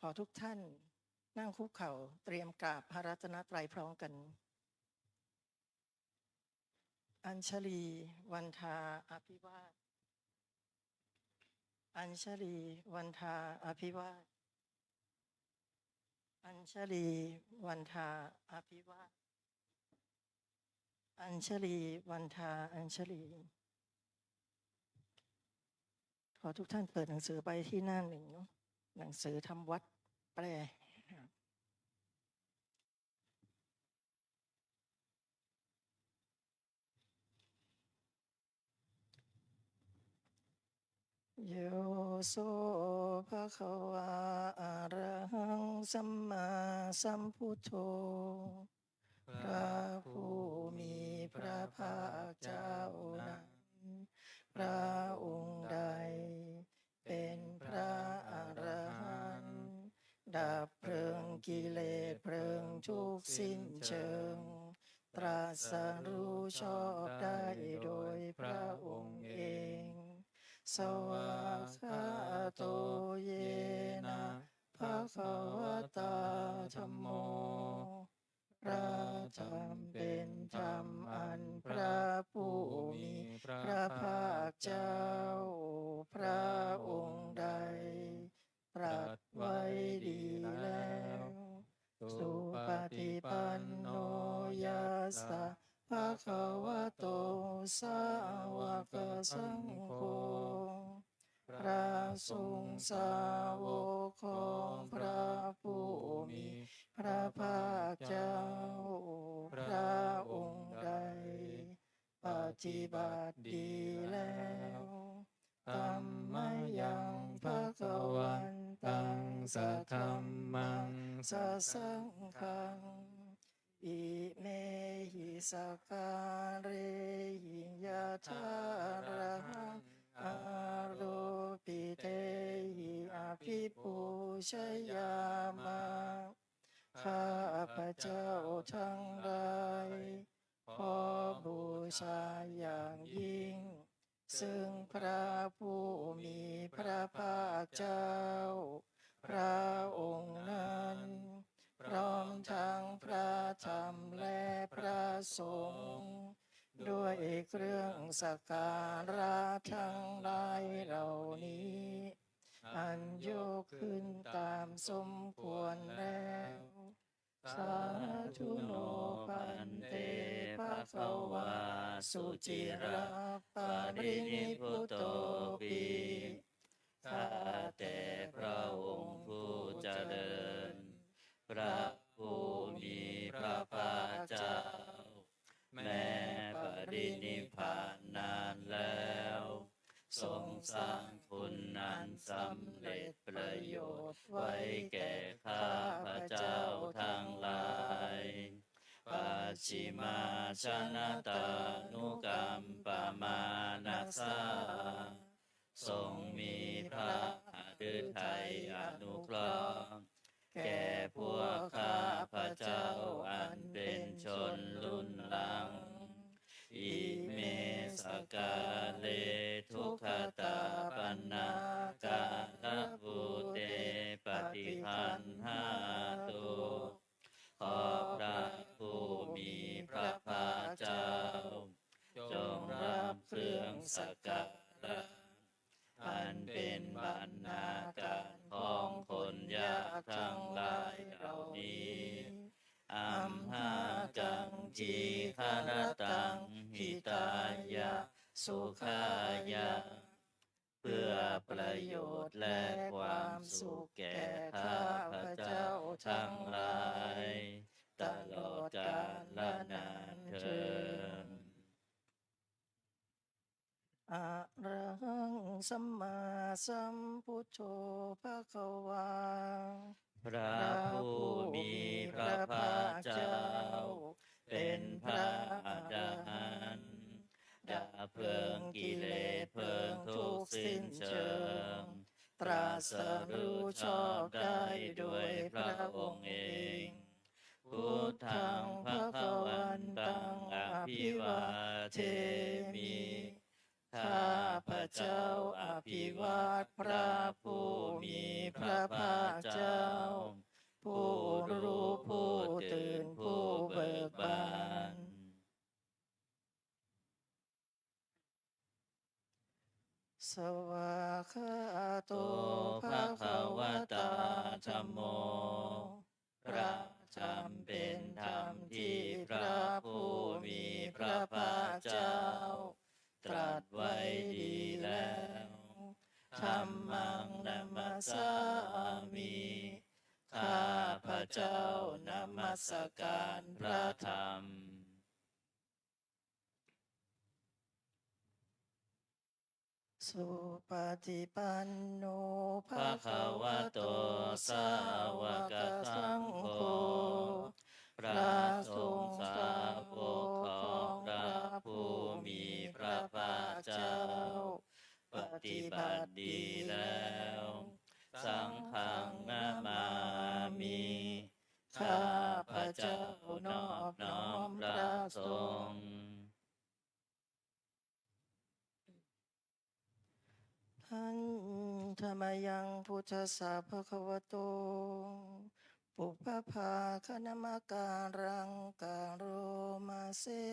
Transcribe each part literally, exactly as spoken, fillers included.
ขอทุกท่านนั่งคุกเข่าเตรียมกราบพระรัตนตรัยพร้อมกัน Añjalī vandā abhivāda. Añjalī vandā abhivāda. Añjalī vandā abhivāda. Añjalī vandā añjalī. ขอทุกท่านเปิดหนังสือไปที่หน้าหนึ่งเนาะ หนังสือทำวัตรแปล Yo so bhagavā arahaṃ sammāsambuddho. พระผู้มีพระภาคเจ้านั้น พระองค์ใดเป็นพระอรหันต์ ดับเพลิงกิเลสเพลิงทุกข์สิ้นเชิง ตรัสรู้ชอบได้โดยพระองค์เอง Svākkhāto yena bhagavatā dhammo. พระธรรมเป็นธรรมอันพระผู้มีพระภาคเจ้า พระองค์ใด ตรัสไว้ดีแล้ว Supaṭipanno yassa bhagavato sāvakasaṅgho. พระสงฆ์สาวกของพระผู้มีพระภาคเจ้า พระองค์ใด ปฏิบัติดีแล้ว Tammayaṃ bhagavantaṃ sadhammaṃ sasaṅghaṃ. Imehi sakkārehi yathārahaṃ āropitehi abhipūjayāma. ข้าพเจ้าทั้งหลาย ขอบูชาอย่างยิ่ง ซึ่งพระผู้มีพระภาคเจ้า พระองค์นั้น พร้อมทั้งพระธรรมและพระสงฆ์ ด้วยเครื่องสักการะทั้งหลายเหล่านี้ อันยกขึ้นตามสมควรแล้ว Sādhu no bhante bhagavā suciraparinibbuttopi. ข้าแต่พระองค์ผู้เจริญ พระผู้มีพระภาคเจ้า แม้ปรินิพพานนานแล้ว ทรงสร้างคุณอันสำเร็จประโยชน์ไว้แก่ข้าพเจ้าทั้งหลาย Pacchimājanatānukampamānasā. ทรงมีพระหฤทัยอนุเคราะห์ แก่พวกข้าพเจ้าอันเป็นชนรุ่นหลัง Ime sakkāre duggatapaṇṇākārabhūte paṭiggaṇhātu. ขอพระผู้มีพระภาคเจ้า จงรับเครื่องสักการะ อันเป็นบรรณาการของคนยากทั้งหลายเหล่านี้ Amhākaṃ dīgharattaṃ hitāya sukhāya. เพื่อประโยชน์และความสุขแก่ข้าพเจ้าทั้งหลาย ตลอดกาลนานเทอญ Arahaṃ sammāsambuddho bhagavā. พระผู้มีพระภาคเจ้า เป็นพระอรหันต์ ดับเพลิงกิเลสเพลิงทุกข์สิ้นเชิง ตรัสรู้ชอบได้โดยพระองค์เอง Buddhaṃ bhagavantaṃ abhivādemi. ข้าพเจ้าอภิวาทพระผู้มีพระภาคเจ้า เจ้านมัสการพระธรรม Supaṭipanno bhagavato sāvakasaṅgho, พระสงฆ์สาวกของพระผู้มีพระภาคเจ้า ปฏิบัติดีแล้ว Saṅghaṃ namāmi ข้าพเจ้านอบน้อมพระสงฆ์ Handa mayaṃ buddhassa bhagavato pubbabhāganamakāraṃ karoma se.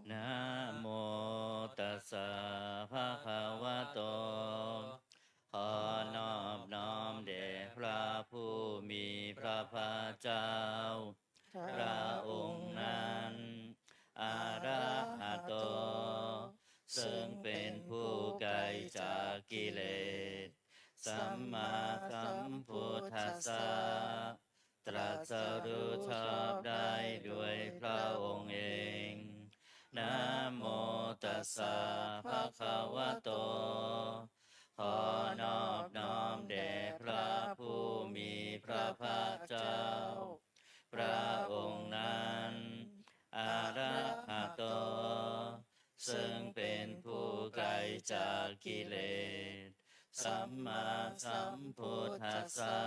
Namo tassa bhagavato ขอนอบน้อมแด่พระผู้มีพระภาคเจ้า พระองค์นั้น arahato ซึ่งเป็นผู้ไกลจากกิเลส sammāsambuddhassa ตรัสรู้ชอบได้ด้วยพระองค์เอง Namo tassa bhagavato ขอนอบน้อมแด่พระผู้มีพระภาคเจ้า พระองค์นั้น arahato ซึ่งเป็นผู้ไกลจากกิเลส sammāsambuddhassa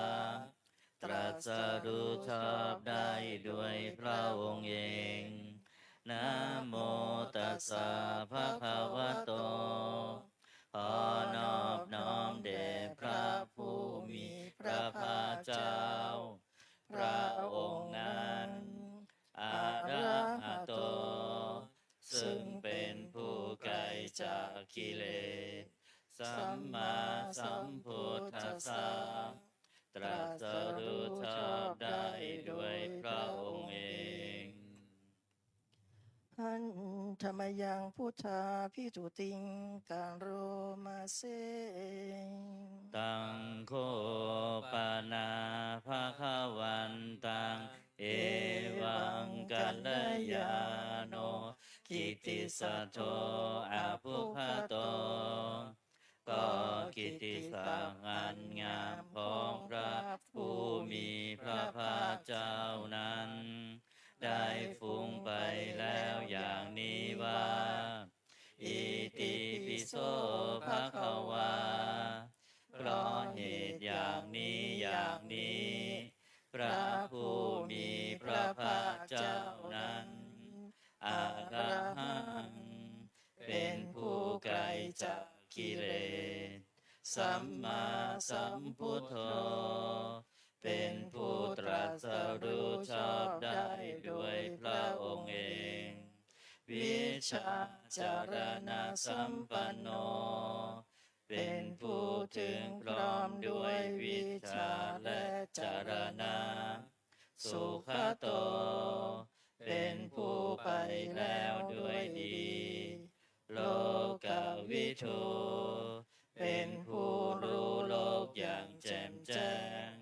ตรัสรู้ชอบได้ด้วยพระองค์เอง Namo tassa bhagavato ขอนอบน้อมแด่พระผู้มีพระภาคเจ้า พระองค์นั้น arahato ซึ่งเป็นผู้ไกลจากกิเลส sammāsambuddhassa ตรัสรู้ชอบได้ด้วยพระองค์เอง Handa mayaṃ buddhābhistutiṃ karoma se. Taṃ kho pana bhagavantaṃ evaṃ kalyāṇo kittisaddo abbhuggato ก็กิตติศัพท์อันงามของพระผู้มีพระภาคเจ้านั้น ได้ฟุ้งไปแล้วอย่างนี้ว่า Itipi so bhagavā เพราะเหตุอย่างนี้อย่างนี้ พระผู้มีพระภาคเจ้านั้น arahaṃ เป็นผู้ไกลจากกิเลส sammāsambuddho เป็นผู้ตรัสรู้ชอบได้ด้วยพระองค์เอง vijjācaraṇasampanno เป็นผู้ถึงพร้อมด้วยวิชชาและจรณะ sugato เป็นผู้ไปแล้วด้วยดี lokavidū เป็นผู้รู้โลกอย่างแจ่มแจ้ง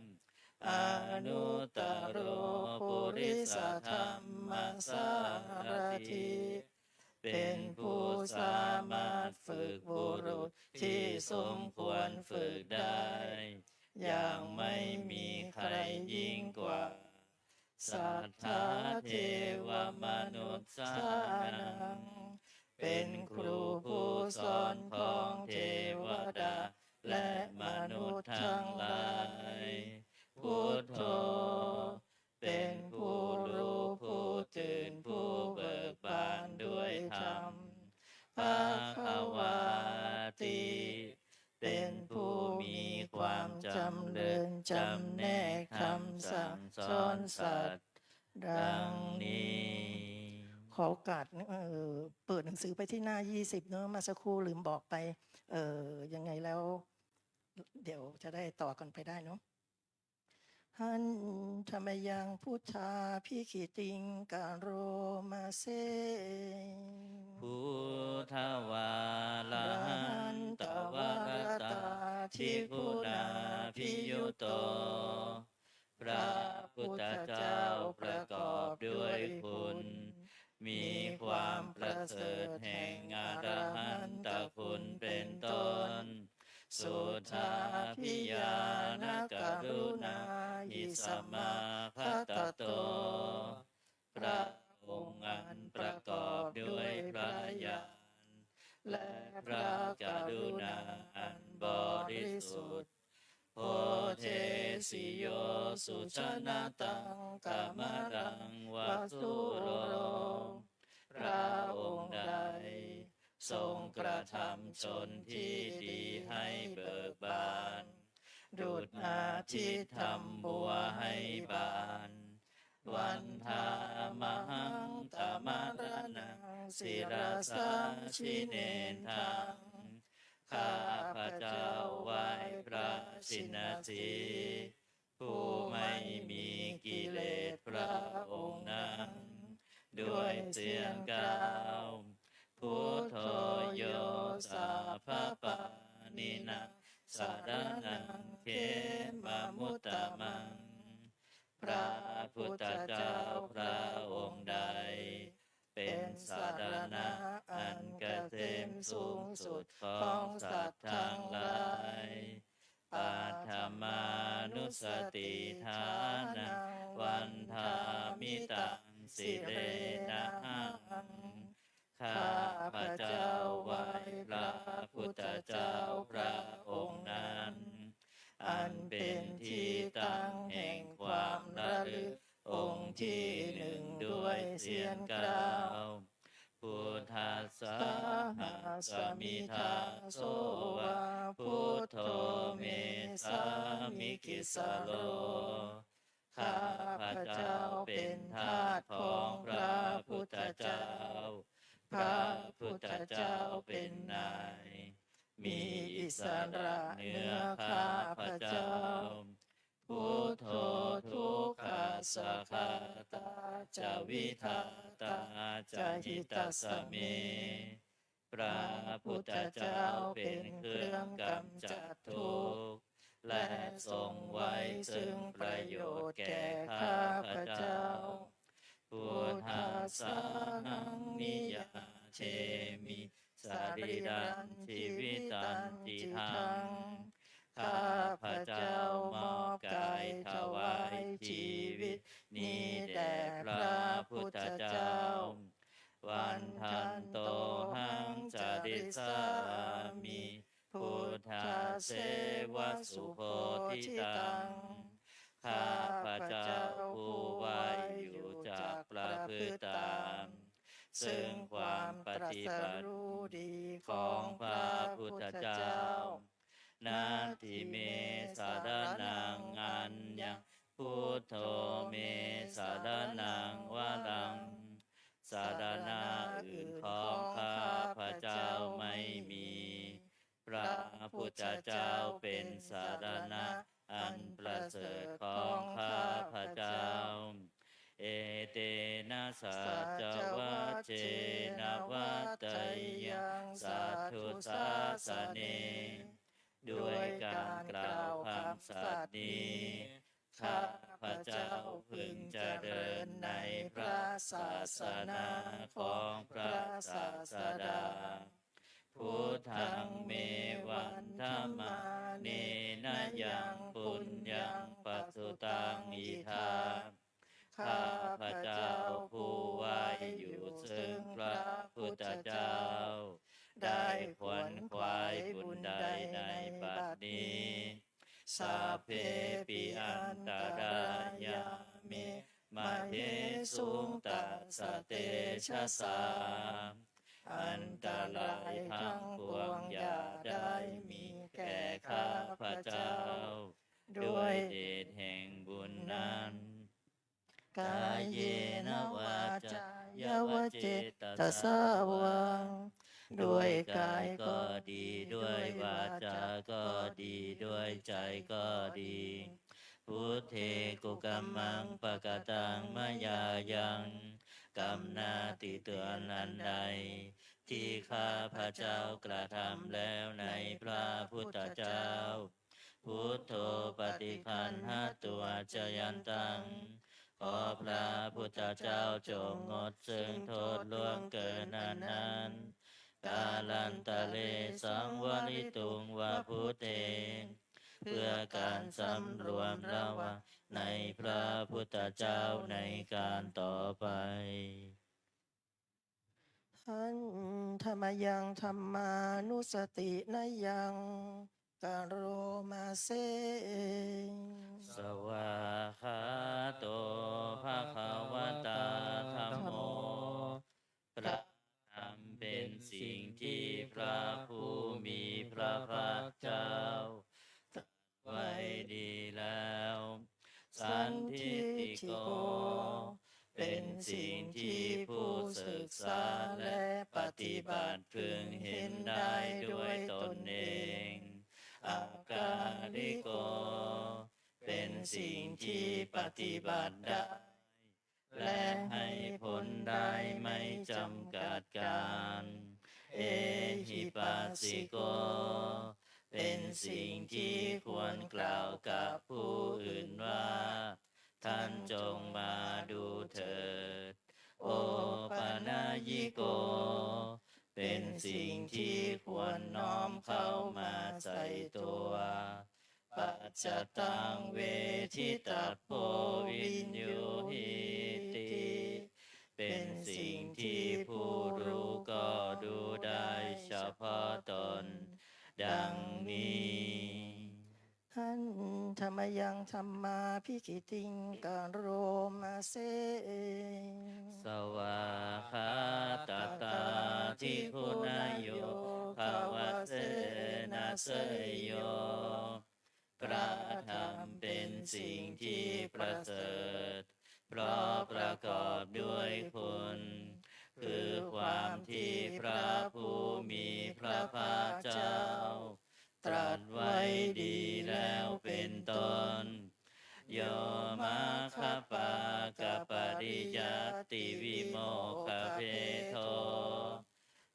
anuttaro purisadammasārathi เป็นผู้สามารถฝึกบุรุษที่สมควรฝึกได้ อย่างไม่มีใครยิ่งกว่า satthā devamanussānaṃ เป็นครูผู้สอนของเทวดาและมนุษย์ทั้งหลาย buddho เป็นผู้รู้ผู้ตื่นผู้เบิกบานด้วยธรรม bhagavāti เป็นผู้มีความจำเริญจำแนกคำสั่งสอนสัตว์ ดังนี้ ขอโอกาสเอ่อเปิดหนังสือไปที่หน้า ยี่สิบ เนอะ เมื่อสักครู่ลืมบอกไป เอ่อ ยังไงแล้ว เดี๋ยวจะได้ต่อกันไปได้เนาะ Handa mayaṃ buddhābhigītiṃ karoma se. Buddhavārahantavaratādiguṇābhiyutto พระ ทธเจ้าประกอบด้วยคุณ มีความประเสริฐแห่งอรหันตคุณเป็นต้น Suddhābhiñāṇakaruṇāhi samāgatatto พระองค์อันประกอบด้วยพระญาณ และพระกรุณาอันบริสุทธิ์ Bodhesi yo sujanataṃ kamalaṃ va sūro พระองค์ใดทรงกระทำชนที่ดีให้เบิกบาน ดุจอาทิตย์ทำบัวให้บาน Vandāmahaṃ tamaraṇaṃ sirasā jinendaṃ ข้าพเจ้าไหว้พระชินสีห์ ผู้ไม่มีกิเลสพระองค์นั้น ด้วยเสียงกล่าว Buddho yo sabbapāṇīnaṃ saraṇaṃ khemamuttamaṃ พระพุทธเจ้าพระองค์ใด เป็นสรณะอันเกษมสูงสุดของสัตว์ทั้งหลาย Paṭhamānussatiṭṭhānaṃ vandāmi taṃ sirenahaṃ ข้าพเจ้าไหว้พระพุทธเจ้าพระองค์นั้น อันเป็นที่ตั้งแห่งความระลึกองค์ที่หนึ่งด้วยเสียงกล่าว Buddhassāhasmi dāso va buddho me sāmikissaro ข้าพเจ้าเป็นทาสของพระพุทธเจ้า พระพุทธเจ้าเป็นนาย มีอิสระเหนือข้าพเจ้า Buddho dukkhassa ghātā ca vidhātā ca hitassa me พระพุทธเจ้าเป็นเครื่องกำจัดทุกข์ และทรงไว้ซึ่งประโยชน์แก่ข้าพเจ้า Buddhassāhaṃ niyyādemi sarīrañjīvitañcidaṃ ข้าพเจ้ามอบกายถวายชีวิตนี้แด่พระพุทธเจ้า Vandantohaṃ carissāmi buddhasseva subodhitaṃ ข้าพเจ้าผู้ไหว้อยู่จักประพฤติตาม ซึ่งความตรัสรู้ดีของพระพุทธเจ้า Natthi me saraṇaṃ aññaṃ buddho me saraṇaṃ varaṃ สรณะอื่นของข้าพเจ้าไม่มี พระพุทธเจ้าเป็นสรณะอันประเสริฐของข้าพเจ้า Etena saccavajjena vaḍḍheyyaṃ satthu sāsane ด้วยการกล่าวคำสัตย์นี้ ข้าพเจ้าพึงเจริญในพระศาสนาของพระศาสดา Buddhaṃ me vandamānena yaṃ puññaṃ pasutaṃ idha ข้าพเจ้าผู้ไหว้อยู่ซึ่งพระพุทธเจ้า ได้ขวนขวายบุญใดในบัดนี้ Sabbepi antarāyā me māhesuṃ tassa tejasā อันตรายทั้งปวงอย่าได้มีแก่ข้าพเจ้า ด้วยเดชแห่งบุญนั้น Kāyena vācāya va cetasā vā ด้วยกายก็ดี ด้วยวาจาก็ดี ด้วยใจก็ดี Buddhe kukammaṃ pakataṃ mayā yaṃ กรรมหน้าที่เตือนอันใด ที่ข้าพเจ้ากระทำแล้วในพระพุทธเจ้า Buddho paṭiggaṇhatu accayantaṃ. ขอพระพุทธเจ้าจงงดซึ่งโทษล่วงเกินอันนั้น kālantare saṃvarituṃ va buddhe เพื่อการสำรวมระวังในพระพุทธเจ้าในการต่อไป Handa mayaṃ dhammānussatinayaṃ karoma se. Svākkhāto bhagavatā dhammo. พระธรรมเป็นสิ่งที่พระผู้มีพระภาคเจ้าตรัสไว้ดีแล้ว Sandiṭṭhiko เป็นสิ่งที่ผู้ศึกษาและปฏิบัติพึงเห็นได้ด้วยตนเอง Akāliko เป็นสิ่งที่ปฏิบัติได้ และให้ผลได้ไม่จำกัดกาล Ehipassiko เป็นสิ่งที่ควรกล่าวกับผู้อื่นว่า ท่านจงมาดูเถิด Opanayiko เป็นสิ่งที่ควรน้อมเข้ามาใส่ตัว Paccattaṃ veditabbo viññūhīti เป็นสิ่งที่ผู้รู้ก็รู้ได้เฉพาะตน ดังนี้ Handa mayaṃ dhammābhigītiṃ karoma se. Svākkhātatādiguṇayogavasena seyyo. พระธรรมเป็นสิ่งที่ประเสริฐ เพราะประกอบด้วยคุณ คือความที่พระผู้มีพระภาคเจ้า ตรัสไว้ดีแล้วเป็นต้น Yo maggapākapariyattivimokkhabhedo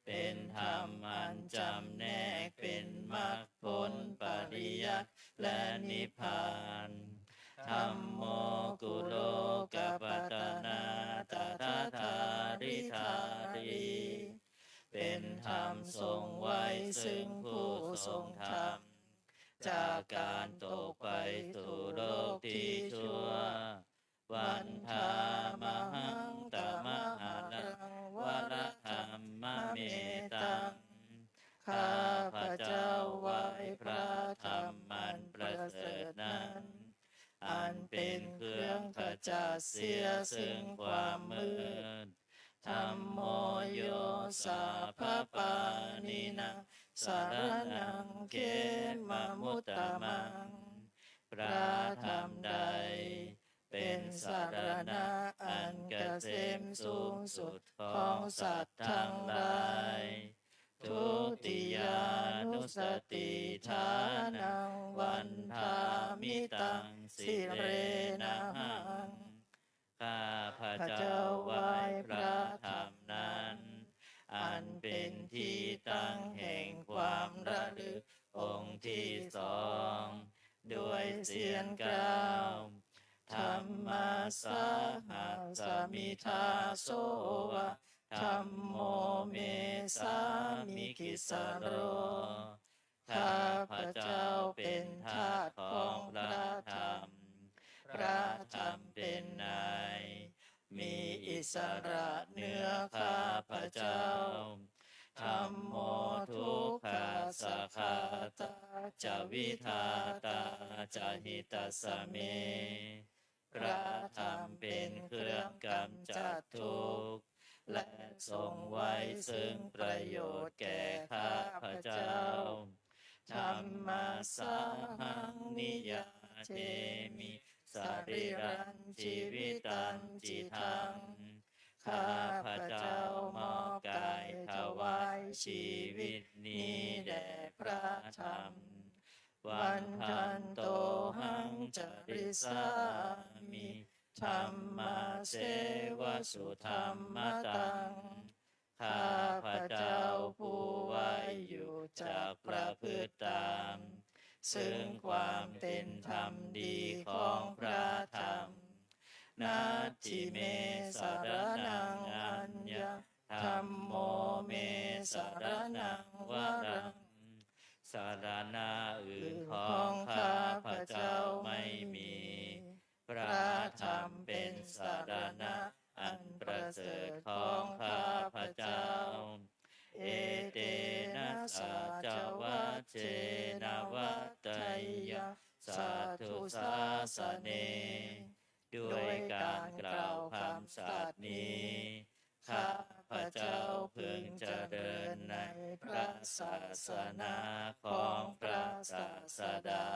เป็นธรรมอันจำแนกเป็นมรรคผลปริยัติและนิพพาน Dhammo kulokapatanā tadadhāridhārī เป็นธรรมทรงไว้ซึ่งผู้ทรงธรรม จากการตกไปสู่โลกที่ชั่ว Vandāmahaṃ tamaharaṃ varadhammametaṃ ข้าพเจ้าไหว้พระธรรมอันประเสริฐนั้น อันเป็นเครื่องขจัดเสียซึ่งความมืด Dhammo yo sabbapāṇīnaṃ saraṇaṃ khemamuttamaṃ พระธรรมใด เป็นสรณะอันเกษมสูงสุดของสัตว์ทั้งหลาย Dutiyānussatiṭṭhānaṃ vandāmi taṃ sirenahaṃ ข้าพเจ้าไหว้พระธรรมนั้น อันเป็นที่ตั้งแห่งความระลึกองค์ที่สอง ด้วยเสียงกล่าว Dhammasāhasmi dāso va dhammo me sāmikissaro ข้าพเจ้าเป็นทาสของพระธรรม พระธรรมเป็นนาย มีอิสระเหนือข้าพเจ้า Dhammo dukkhassa ghātā ca vidhātā ca hitassa me พระธรรมเป็นเครื่องกำจัดทุกข์ และทรงไว้ซึ่งประโยชน์แก่ข้าพเจ้า Dhammasāhaṃ niyyādemi sarīrañjīvitañcidaṃ ข้าพเจ้ามอบกายถวายชีวิตนี้แด่พระธรรม Vandantohaṃ carissāmi dhammasseva sudhammataṃ ข้าพเจ้าผู้ไหว้อยู่จักประพฤติตาม ซึ่งความเป็นธรรมดีของพระธรรม Natthi me saraṇaṃ aññaṃ, dhammo me saraṇaṃ varaṃ. สรณะอื่นของข้าพเจ้าไม่มี พระธรรมเป็นสรณะอันประเสริฐของข้าพเจ้า Etena saccavajjena vaḍḍheyyaṃ satthu sāsane. ด้วยการกล่าวคำสัตย์นี้ ข้าพเจ้าพึงเจริญในพระศาสนาของพระศาสดา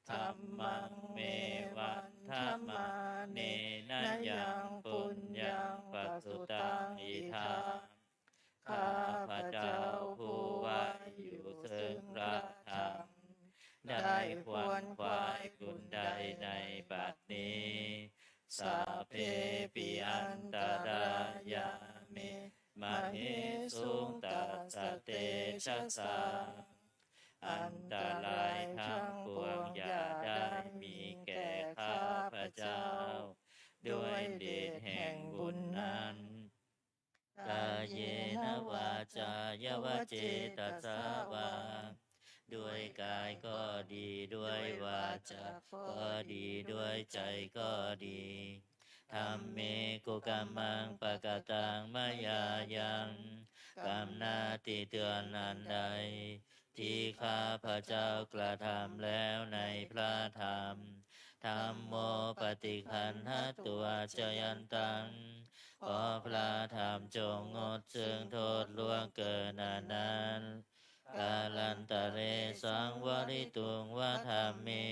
Dhammaṃ me vandamānena yaṃ puññaṃ pasutaṃ idha. ข้าพเจ้าผู้ไว้อยู่ซึ่งพระธรรม ได้ขวนขวายบุญใดในบัดนี้ Sabbepi antarāyā me māhesuṃ tassa tejasā. อันตรายทั้งปวงอย่าได้มีแก่ข้าพเจ้า ด้วยเดชแห่งบุญนั้น Kāyena vācāya va cetasā vā. ด้วยกายก็ดี ด้วยวาจาก็ดี ด้วยใจก็ดี Dhamme kukammaṃ pakataṃ mayā yaṃ. กรรมหน้าที่เตือนอันใด ที่ข้าพเจ้ากระทำแล้วในพระธรรม Dhammo paṭiggaṇhatu accayantaṃ. ขอพระธรรมจงงดซึ่งโทษล่วงเกินอันนั้น Kālantare saṃvarituṃ va dhamme.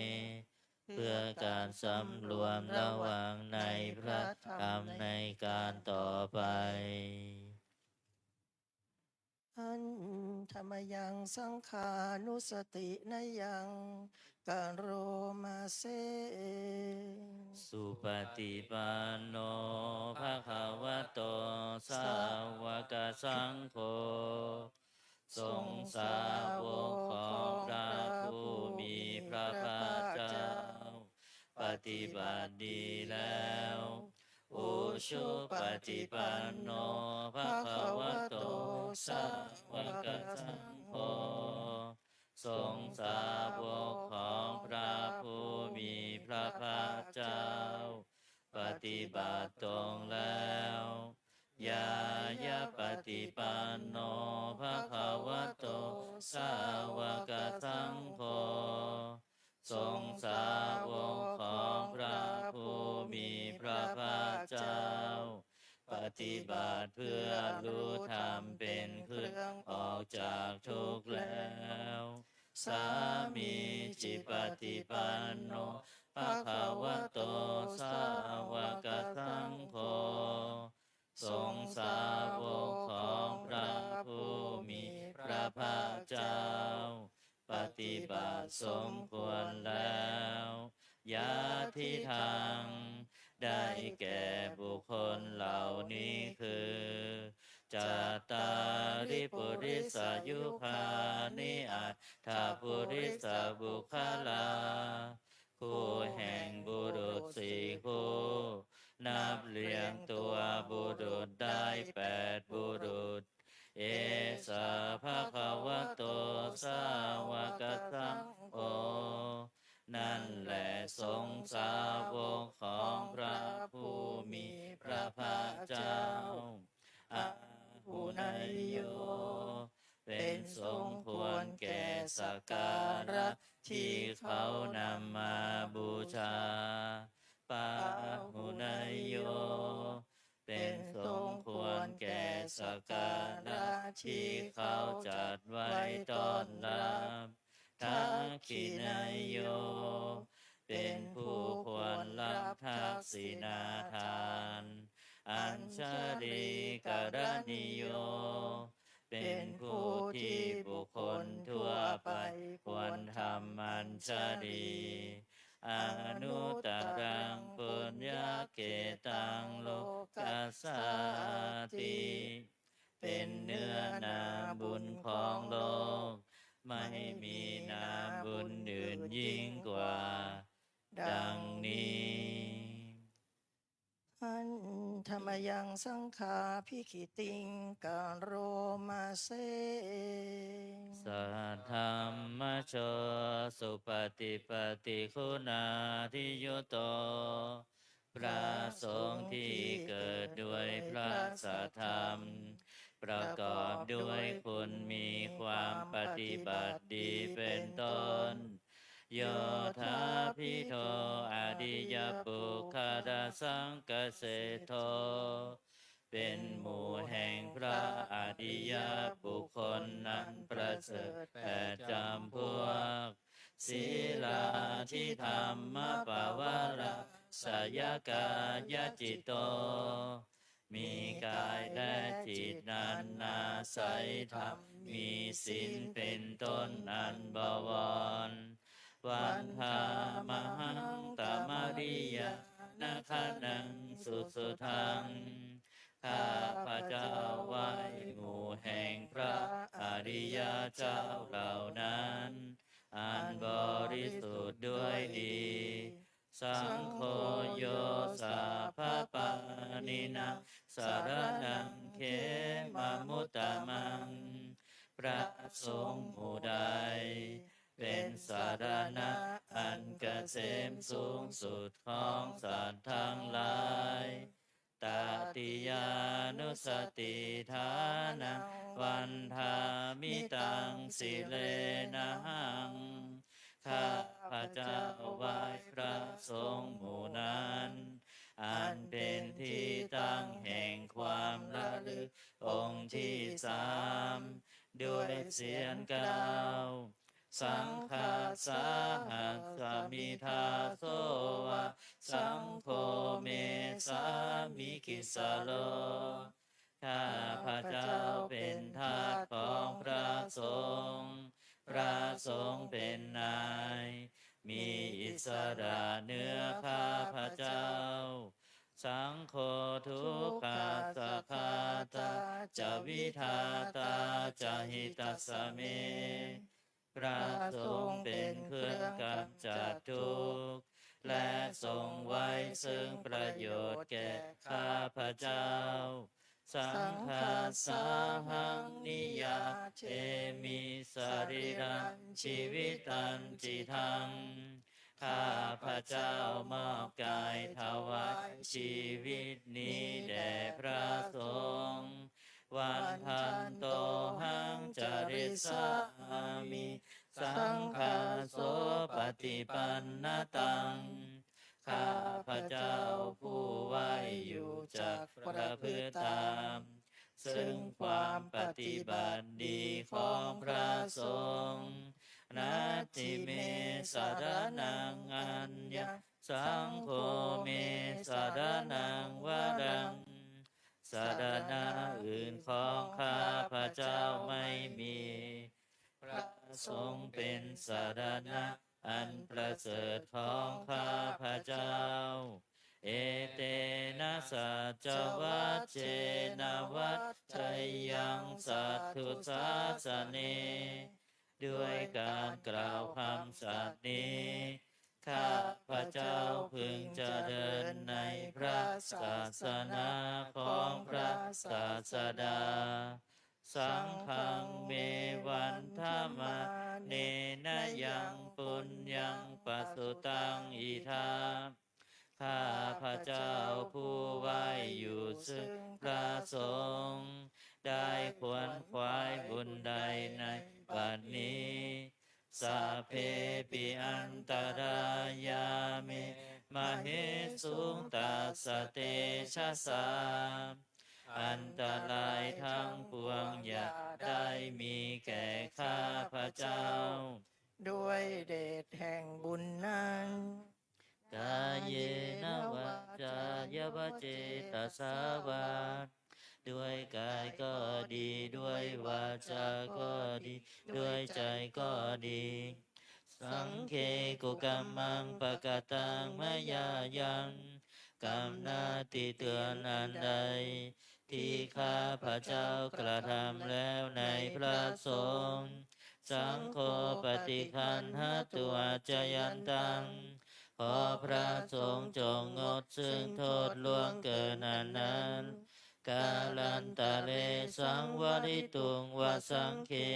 เพื่อการสำรวมระวังในพระธรรมในการต่อไป Handa mayaṃ saṅghānussatinayaṃ karoma se. Supaṭipanno bhagavato sāvakasaṅgho. สงฆ์สาวกของพระผู้มีพระภาคเจ้า ปฏิบัติดีแล้ว Ujupaṭipanno bhagavato sāvakasaṅgho. สงฆ์สาวกของพระผู้มีพระภาคเจ้า ปฏิบัติตรงแล้ว Ñāyapaṭipanno bhagavato sāvakasaṅgho. สงฆ์สาวกของพระผู้มีพระภาคเจ้า ปฏิบัติเพื่อรู้ธรรมเป็นเครื่องออกจากทุกข์แล้ว Sāmīcipaṭipanno bhagavato sāvakasaṅgho. สงฆ์สาวกของพระผู้มีพระภาคเจ้า ปฏิบัติสมควรแล้ว Yadidaṃ ได้แก่บุคคลเหล่านี้คือ Cattāri purisayugāni aṭṭha purisapuggalā. คู่แห่งบุรุษสี่คู่ นับเรียงตัวบุรุษได้แปดบุรุษ Esa bhagavato sāvakasaṅgho. นั่นแหละสงฆ์สาวกของพระผู้มีพระภาคเจ้า Āhuneyyo เป็นสมควรแก่สักการะที่เขานำมาบูชา Pāhuneyyo เป็นสมควรแก่สักการะที่เขาจัดไว้ต้อนรับ Dakkhiṇeyyo เป็นผู้ควรรับทักษิณาทาน Añjalikaraṇīyo เป็นผู้ที่บุคคลทั่วไปควรทำอัญชลี Anuttaraṃ puññakkhettaṃ lokassāti เป็นเนื้อนาบุญของโลก ไม่มีนาบุญอื่นยิ่งกว่า ดังนี้ Handa mayaṃ saṅghābhigītiṃ karoma se. Saddhammajo supaṭipattiguṇādiyutto พระสงฆ์ที่เกิดด้วยพระสัทธรรม ประกอบด้วยคุณมีความปฏิบัติดีเป็นต้น Yotthābhido ariyapuggalasaṅghaseṭṭho เป็นหมู่แห่งพระอริยบุคคลนั้นประเสริฐแปดจำพวก Sīlādidhammapavarāsayakāyacitto มีกายและจิตนั้นอาศัยธรรม มีศีลเป็นต้นอันบวร Vandāmahaṃ tamariyāna gaṇaṃ susuddhaṃ ข้าพเจ้าไหว้หมู่แห่งพระอริยเจ้าเหล่านั้น อันบริสุทธิ์ด้วยดี Saṅgho yo sabbapāṇīnaṃ saraṇaṃ khemamuttamaṃ พระสงฆ์หมู่ใด เป็นสรณะอันเกษมสูงสุดของสัตว์ทั้งหลาย Tatiyānussatiṭṭhānaṃ vandāmi taṃ sirenahaṃ ข้าพเจ้าไหว้พระสงฆ์หมู่นั้น อันเป็นที่ตั้งแห่งความระลึกองค์ที่สาม ด้วยเสียงกล่าว Saṅghassa ahasmi dāso va, saṅgho me sāmikissaro ข้าพเจ้าเป็นทาสของพระสงฆ์ พระสงฆ์เป็นนาย มีอิสระเหนือข้าพเจ้า Saṅgho dukkhassa ghātā ca vidhātā ca hitassa me พระสงฆ์เป็นเครื่องกำจัดทุกข์ และทรงไว้ซึ่งประโยชน์แก่ข้าพเจ้า Saṅghassahaṃ niyyādemi sarīrañjīvitañcidaṃ ข้าพเจ้ามอบกายถวายชีวิตนี้แด่พระสงฆ์ Vandantohaṃ carissāmi saṅghassopaṭipannataṃ ข้าพเจ้าผู้ไหว้อยู่จักประพฤติตาม ซึ่งความปฏิบัติดีของพระสงฆ์ Natthi me saraṇaṃ aññaṃ saṅgho me saraṇaṃ varaṃ สรณะอื่นของข้าพเจ้าไม่มี พระสงฆ์เป็นสรณะอันประเสริฐของข้าพเจ้า Etena saccavajjena vaḍḍheyyaṃ satthu sāsane ด้วยการกล่าวคำสัตย์นี้ ข้าพเจ้าพึงเจริญในพระศาสนาของพระศาสดา Saṅghaṃ me vandamānena yaṃ puññaṃ pasutaṃ idha ข้าพเจ้าผู้ไหว้อยู่ซึ่งพระสงฆ์ ได้ขวนขวายบุญใดในบัดนี้ Sabbepi antarāyā me māhesuṃ tassa tejasā อันตรายทั้งปวงอย่าได้มีแก่ข้าพเจ้า ด้วยเดชแห่งบุญนั้น Kāyena vācāya va cetasā vā ด้วยกายก็ดี ด้วยวาจาก็ดี ด้วยใจก็ดี Saṅghe kukammaṃ pakataṃ mayā yaṃ กรรมหน้าที่เตือนอันใด ที่ข้าพเจ้ากระทำแล้วในพระสงฆ์ saṅgho paṭiggaṇhatu accayantaṃ. ขอพระสงฆ์จงงดซึ่งโทษล่วงเกินอันนั้น kālantare saṃvarituṃ va saṅghe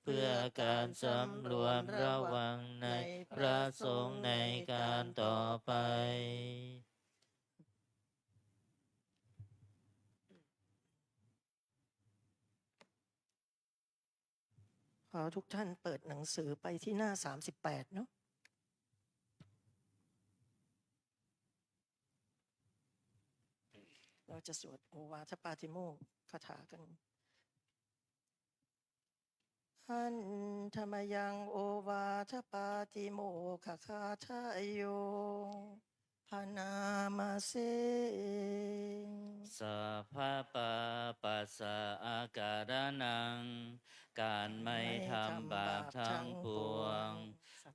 เพื่อการสำรวมระวังในพระสงฆ์ในการต่อไป ขอทุกท่านเปิดหนังสือไปที่หน้า สามสิบแปด เนาะ เราจะสวดโอวาทปาติโมกข์คาถากัน Handa mayaṃ ovātapātimokkhagāthāyo bhaṇāma se. Sabbapāpassa akaraṇaṃ การไม่ทำบาปทั้งปวง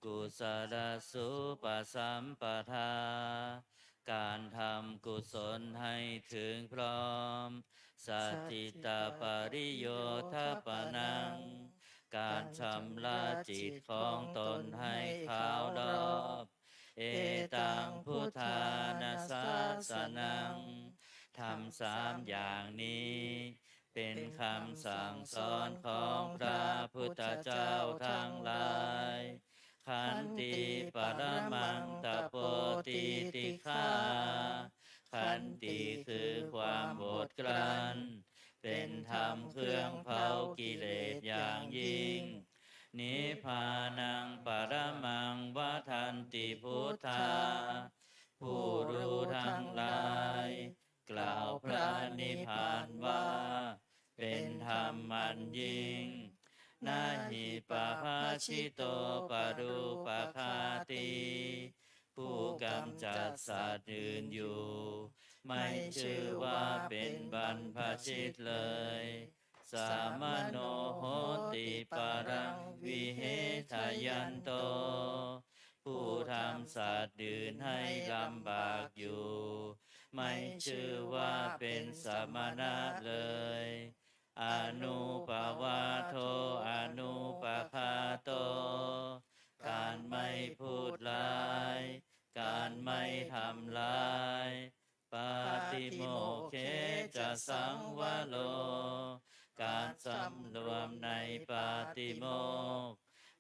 kusalasupasampadā การทำกุศลให้ถึงพร้อม sacittapariyodapanaṃ การชำระจิตของตนให้ขาวรอบ etaṃ buddhāna sāsanaṃ ธรรมสามอย่างนี้ เป็นคำสั่งสอนของพระพุทธเจ้าทั้งหลาย Khanti paramaṃ tapo titikkhā Khanti คือความอดกลั้น เป็นธรรมเครื่องเผากิเลสอย่างยิ่ง Nibbānaṃ paramaṃ vadanti buddhā ผู้รู้ทั้งหลาย กล่าวพระนิพพานว่า เป็นธรรมอันยิ่ง Na hi pabbajito parūpaghātī ผู้กำจัดสัตว์อื่นอยู่ ไม่ชื่อว่าเป็นบรรพชิตเลย Samaṇo hoti paraṃ vihejayanto ผู้ทำสัตว์อื่นให้ลำบากอยู่ ไม่ชื่อว่าเป็นสมณะเลย Anuppavādo anupaghāto การไม่พูดร้าย การไม่ทำร้าย Pātimokkhē ca saṃvaro การสำรวมในปาติโมกข์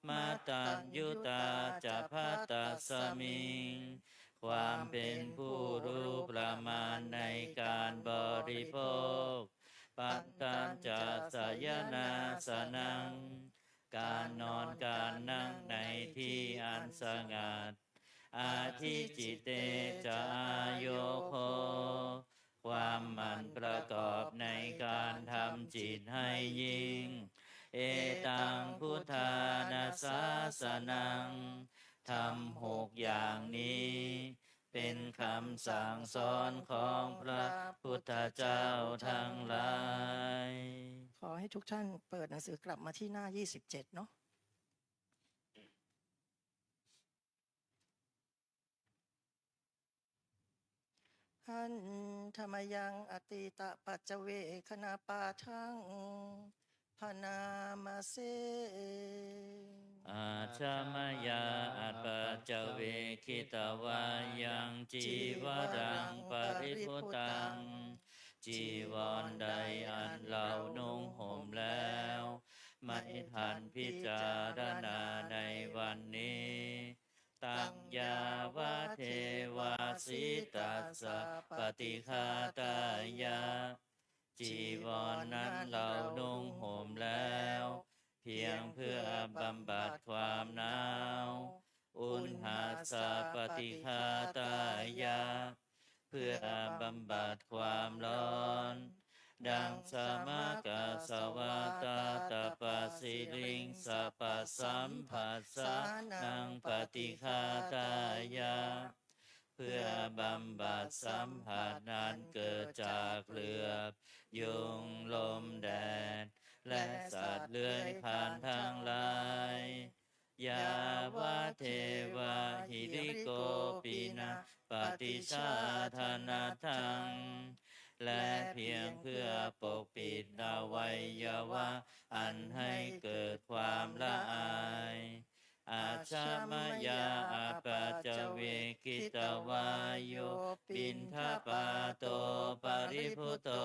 Mataññutā ca bhattasmiṃ ความเป็นผู้รู้ประมาณในการบริโภค Paṭṭhañca sayanāsanaṃ การนอนการนั่งในที่อันสงัด Adhicitte ca āyogo ความหมั่นประกอบในการทำจิตให้ยิ่ง Etaṃ buddhāna sāsanaṃ ธรรมหกอย่างนี้ เป็นคำสั่งสอนของพระพุทธเจ้าทั้งหลาย ขอให้ทุกท่านเปิดหนังสือกลับมาที่หน้า ยี่สิบเจ็ด เนาะ Handa mayaṃ atītapaccavekkhaṇapāṭhaṃ bhaṇāma se. Ajja mayā apaccavekkhitvā yaṃ cīvaraṃ paribhuttaṃ จีวรใดอันเรานุ่งห่มแล้ว ไม่ทันพิจารณาในวันนี้ Taṃ yāvadeva sītassa paṭighātāya จีวรนั้นเรานุ่งห่มแล้ว เพียงเพื่อบำบัดความหนาว Uṇhassa paṭighātāya เพื่อบำบัดความร้อน Daṃsamakasavātātapasiriṃsapasamphassānaṃ paṭighātāya เพื่อบำบัดสัมผัสนั้นเกิดจากเหลือบ ยุง ลม แดด และสัตว์เลื้อยคลานทั้งหลาย Yāvadeva hirikopinapaṭicchādanatthaṃ และเพียงเพื่อปกปิดอวัยวะอันให้เกิดความละอาย Ajja mayā apaccavekkhitvā yo piṇḍapāto paribhutto.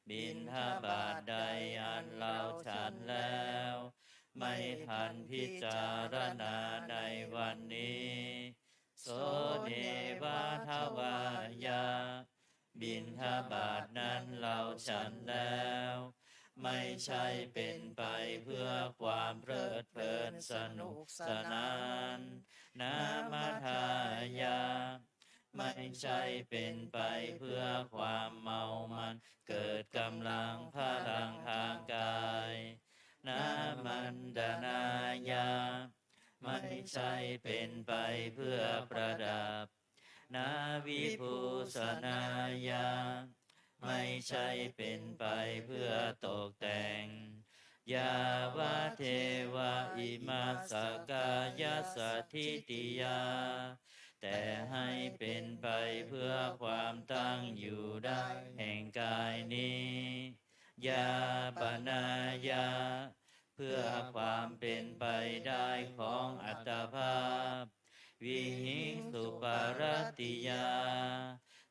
บิณฑบาตใดอันเราฉันแล้ว ไม่ทันพิจารณาในวันนี้ So neva davāya บิณฑบาตนั้นเราฉันแล้ว ไม่ใช่เป็นไปเพื่อความเพลิดเพลินสนุกสนาน Namadāya ไม่ใช่เป็นไปเพื่อความเมามันเกิดกำลังพลังทางกาย Namaṇḍanāya ไม่ใช่เป็นไปเพื่อประดับ Navibhūsanāya ไม่ใช่เป็นไปเพื่อตกแต่ง Yāvadeva imassa kāyassa ṭhitiyā แต่ให้เป็นไปเพื่อความตั้งอยู่ได้แห่งกายนี้ Yāpanāya เพื่อความเป็นไปได้ของอัตภาพ Vihiṃsuparatiyā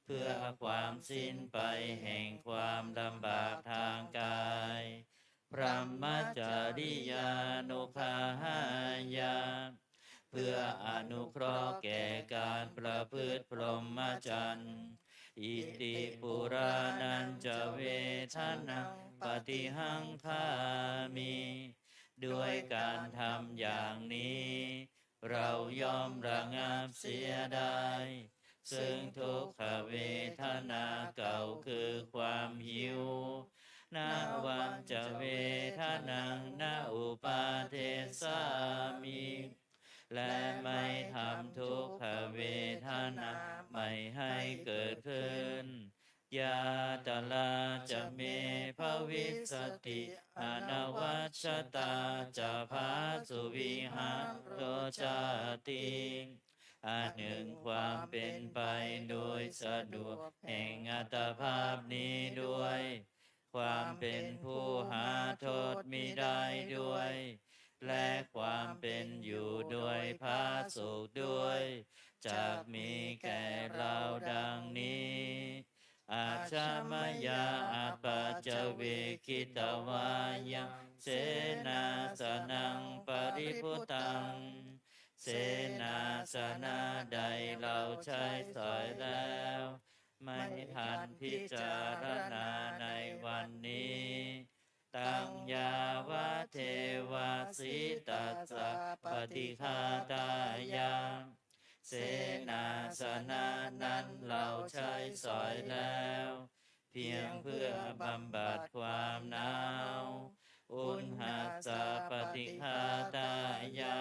เพื่อความสิ้นไปแห่งความลำบากทางกาย Brahmacariyānuggahāya เพื่ออนุเคราะห์แก่การประพฤติพรหมจรรย์ Iti purāṇañca vedanaṃ paṭihaṅkhāmi ด้วยการทำอย่างนี้ เราย่อมระงับเสียได้ ซึ่งทุกขเวทนาเก่าคือความหิว Navañca vedanaṃ na uppādessāmi และไม่ทำทุกขเวทนาใหม่ให้เกิดขึ้น Yātrā ca me bhavissati anavajjatā ca phāsuvihāro cāti อันหนึ่งความเป็นไปโดยสะดวกแห่งอัตภาพนี้ด้วย ความเป็นผู้หาโทษมิได้ด้วย และความเป็นอยู่โดยผาสุกด้วย จักมีแก่เราดังนี้ Ajja mayā apaccavekkhitvā yaṃ senāsanaṃ paribhuttaṃ เสนาสนะใดเราใช้สอยแล้ว ไม่ทันพิจารณาในวันนี้ Taṃ yāvadeva sītassa paṭighātāya เสนาสนะนั้นเราใช้สอยแล้ว เพียงเพื่อบำบัดความหนาว Uṇhassa paṭighātāya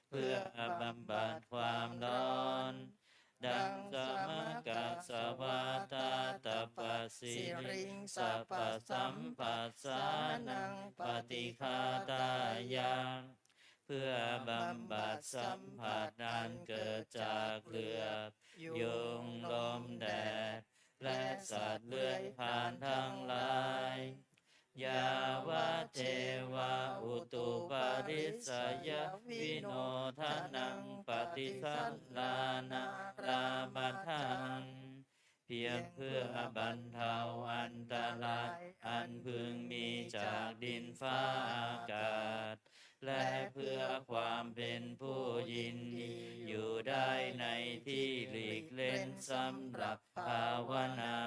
เพื่อบำบัดความร้อน Daṃsamakasavā tātapasiriṃsapasamphassānaṃ paṭighātāya เพื่อบำบัดสัมผัสอันเกิดจากเหลือบยุง ลม แดด และสัตว์เลื้อยคลานทั้งหลาย Yāvadeva utuparissayavinodanaṃ paṭisallānārāmatthaṃ เพียงเพื่อบรรเทาอันตรายอันพึงมีจากดินฟ้าอากาศ และเพื่อความเป็นผู้ยินดีอยู่ได้ในที่หลีกเล่นสำหรับภาวนา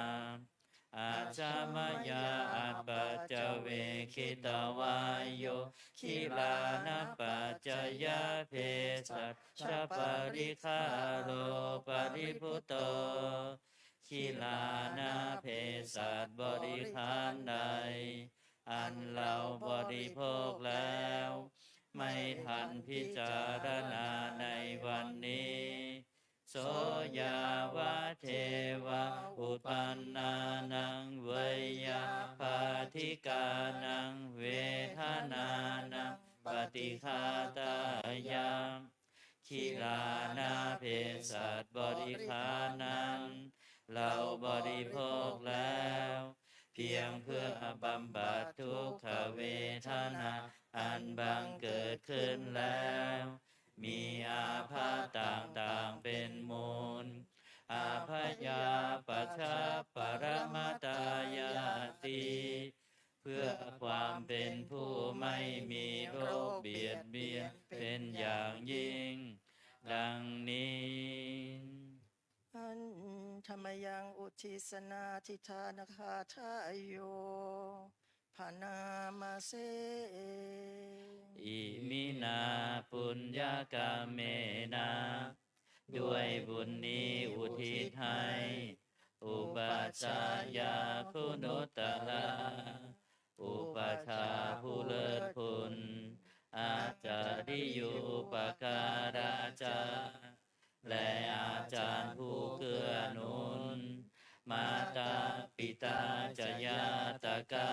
Ajja mayā apaccavekkhitvā yo gilānapaccayabhesajjaparikkhāro paribhutto. Gilānaเภสัชบริขารใด อันเราบริโภคแล้ว ไม่ทันพิจารณาในวันนี้ So yāvadeva uppannānaṃ veyyābādhikānaṃ vedanānaṃ paṭighātāya. Gilānaเภสัชบริขารนั้น เราบริโภคแล้ว เพียงเพื่อบำบัดทุกขเวทนาอันบังเกิดขึ้นแล้ว มีอาภัพต่างๆเป็นมูล อาพยาปัชชปรมตายาติ เพื่อความเป็นผู้ไม่มีโรคเบียดเบียนเป็นอย่างยิ่ง ดังนี้ Handa mayaṃ uddissanādhiṭṭhānagāthāyo bhaṇāma se. Iminā puññakammena ด้วยบุญนี้อุทิศให้ อุปัชฌายาคุณุตตรา อุปัชฌาย์ผู้เลิศคุณ อาจาริยูปการาจา และอาจารย์ผู้เกื้อหนุน มาตาปิตาจะญาตกา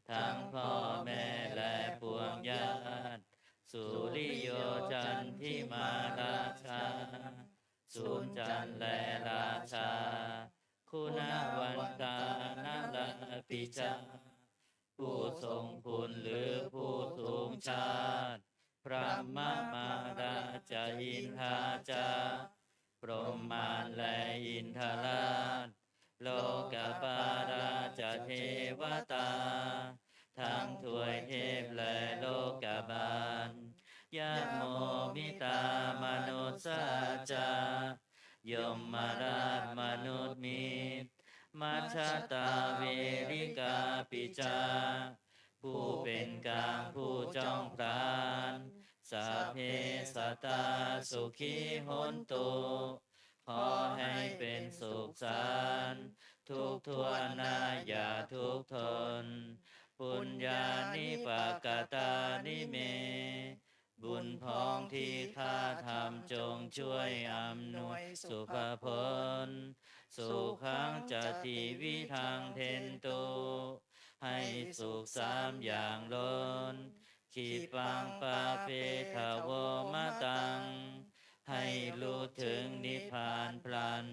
ทั้งพ่อแม่และปวงญาติ สุริโยจันทิมาราชา สุรจันทร์และราชา คุณวันตานารปิจา ผู้ทรงคุณหรือผู้สูงชาติ พรหมมาราจะอินทาจะ พรหมมารและอินทราช โลกปาลาจะเทวตา ทั้งทวยเทพและโลกบาล ยะโมมิตามนุสสาจะ ยมราชมนุษย์มิตร มัชชตาเวริกาปิจา ผู้เป็นกลางผู้จ้องผลาญ สัพเพสัตตาสุขีโหนตุ ขอให้เป็นสุขสันต์ ทุกทั่วหน้าอย่าทุกข์ทน ปุญญานิปกตานิเม บุญพองที่ข้าทำจงช่วยอำนวยสุภผล สุขังจะติวิทังเทนตุ ให้สุขสามอย่างล้น ขีปังปาเปทโวมตัง ให้รู้ถึงนิพพานพลัน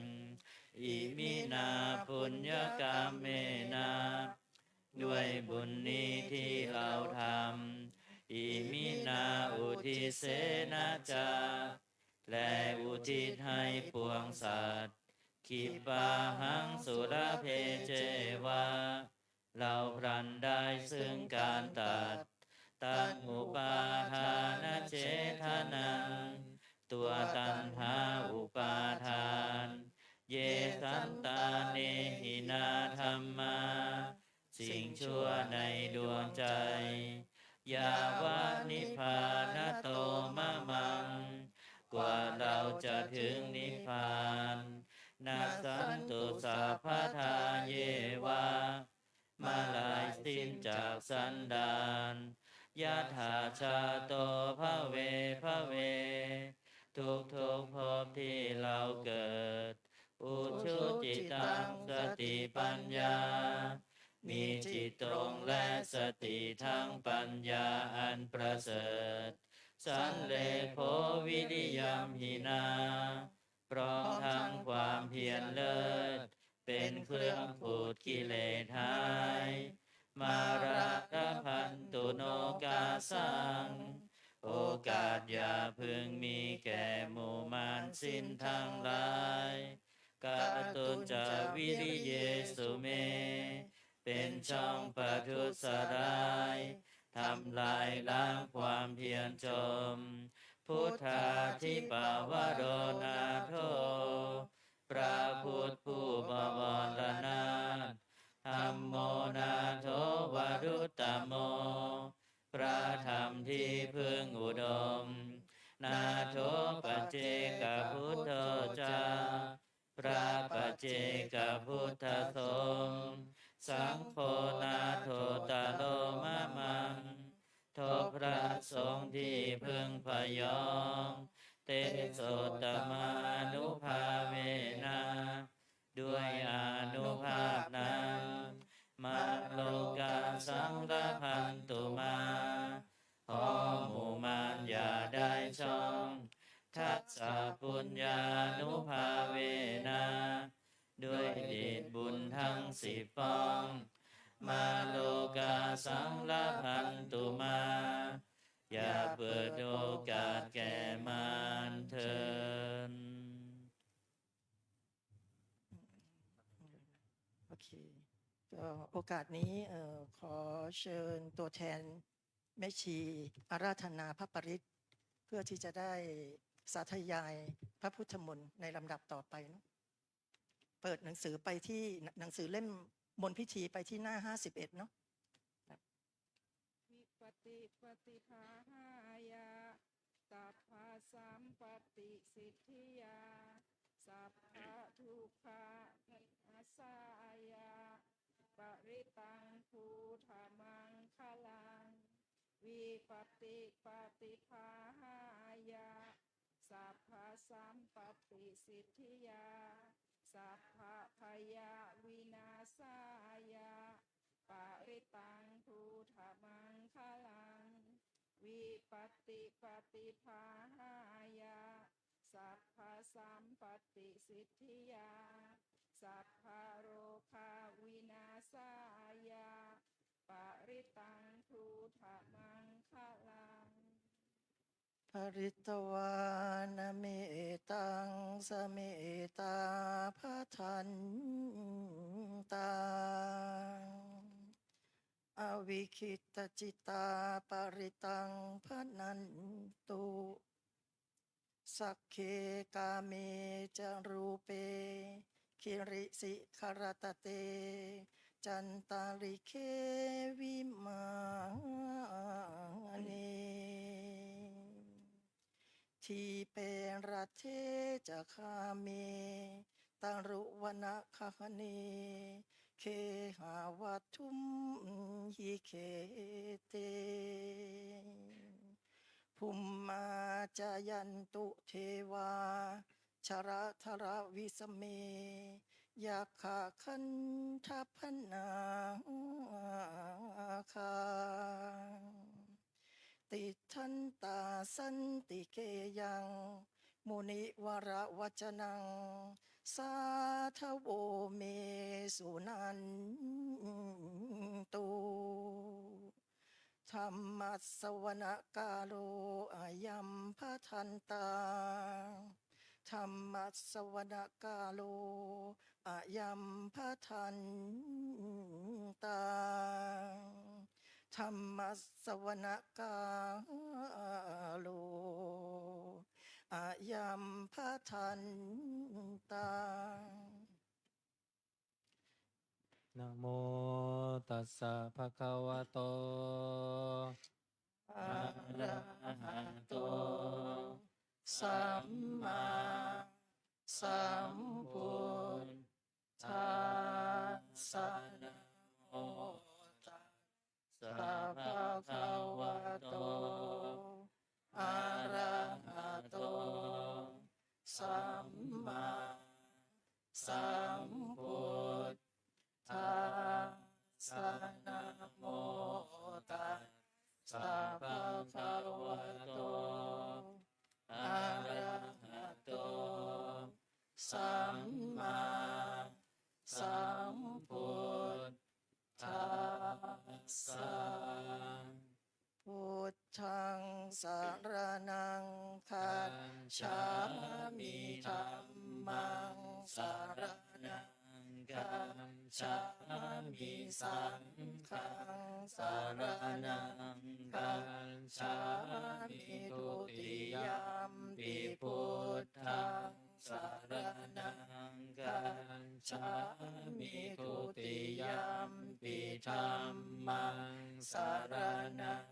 อิมินาปุญญกรรมเมนา ด้วยบุญนี้ที่เราทำ อิมินาอุทิเสนะจะ และอุทิศให้ปวงสัตว์ ขีปาหังสุลเพเจวะ เราพลันได้ซึ่งการตัด ตัณหุปาทานเฉทนัง ตัวตัณหาอุปาทาน เยสันตาเนหินาธัมมา สิ่งชั่วในดวงใจ ยาวะนิพพานะโตมะมัง กว่าเราจะถึงนิพพาน นาสันตุสัพพทาเยวะ เมื่อลายสิ้นจากสันดาน ยัตถาชาโตภเวภเว ทุกทุกๆภพที่เราเกิด อุชุจิตังสติปัญญา มีจิตตรงและสติทั้งปัญญาอันประเสริฐ สันเลโขวิริยัมหินา พร้อมทั้งความเพียรเลิศ เป็นเครื่องขูดกิเลสหาย มาราลพันตุโนกาสัง โอกาสอย่าพึงมีแก่หมู่มารสิ้นทั้งหลาย กาตุจจวิริเยสุเม เป็นช่องประทุษร้าย ทำลายล้างความเพียรชม พุทธาธิปวโรนาโถ พระพุทธผู้บวรนาถ ธัมโมนาโถวรุตตโม พระธรรมที่พึ่งอุดม นาโถปัจเจกพุทโธจา พระปัจเจกพุทธสงฆ์ สังโฆนาโถตโรมะมัง ทบพระสงฆ์ที่พึ่งพยอง เตโสตมานุภาเวนะ ด้วยอานุภาพนั้น มาโลกาสังลพันตุมา ขอหมู่มารอย่าได้ช่อง ทัสสะปุญญานุภาเวนะ ด้วยเดชบุญทั้งสิบปอง มาโลกาสังละพันตุมา อย่าเปิดโอกาสแก่มารเถิด โอเค ก็โอกาสนี้เอ่อขอเชิญตัวแทนแม่ชีอาราธนาพระปริตร เพื่อที่จะได้สาธยายพระพุทธมนต์ในลำดับต่อไปเนาะ เปิดหนังสือไปที่หนังสือเล่มมนต์พิธีไปที่หน้า ห้าสิบเอ็ด เนาะ vipattipaṭibāhāya sabbasampattisiddhiyā sabbadukkhavināsāya parittaṃ brūtha maṅgalaṃ. Vipattipaṭibāhāya sabbasampattisiddhiyā sabbabhayavināsāya parittaṃ brūtha maṅgalaṃ. Vipattipaṭibāhāya sabbasampattisiddhiyā sabbarogavināsāya parittaṃ brūtha maṅgalaṃ. Pharitvāna mettaṃ samettā bhadantā avikkhittacittā parittaṃ bhaṇantu. Sagge kāme ca rūpe girisikharataṭe cantalikkhe vimāne dīpe raṭṭhe ca gāme taruvanagahane gehavatthumhi khette bhummā cāyantu devā jalathalavisame yakkhagandhabbanāgā tiṭṭhantā santike yaṃ munivaravacanaṃ sādhavo me suṇantu. Dhammassavanakālo ayam bhadantā. Dhammassavanakālo ayam bhadantā. Dhammassavanakālo ayam bhadantā. Namo tassa bhagavato arahato sammāsambuddhassa. Namo tassa bhagavato arahato sammāsambuddhassa. Namo tassa bhagavato arahato sammāsambuddhassa. Buddhaṃ saraṇaṃ gacchāmi. Dhammaṃ saraṇaṃ gacchāmi. Saṅghaṃ saraṇaṃ gacchāmi. Dutiyampi buddhaṃ saraṇaṃ gacchāmi. Dutiyampi dhammaṃ saraṇaṃ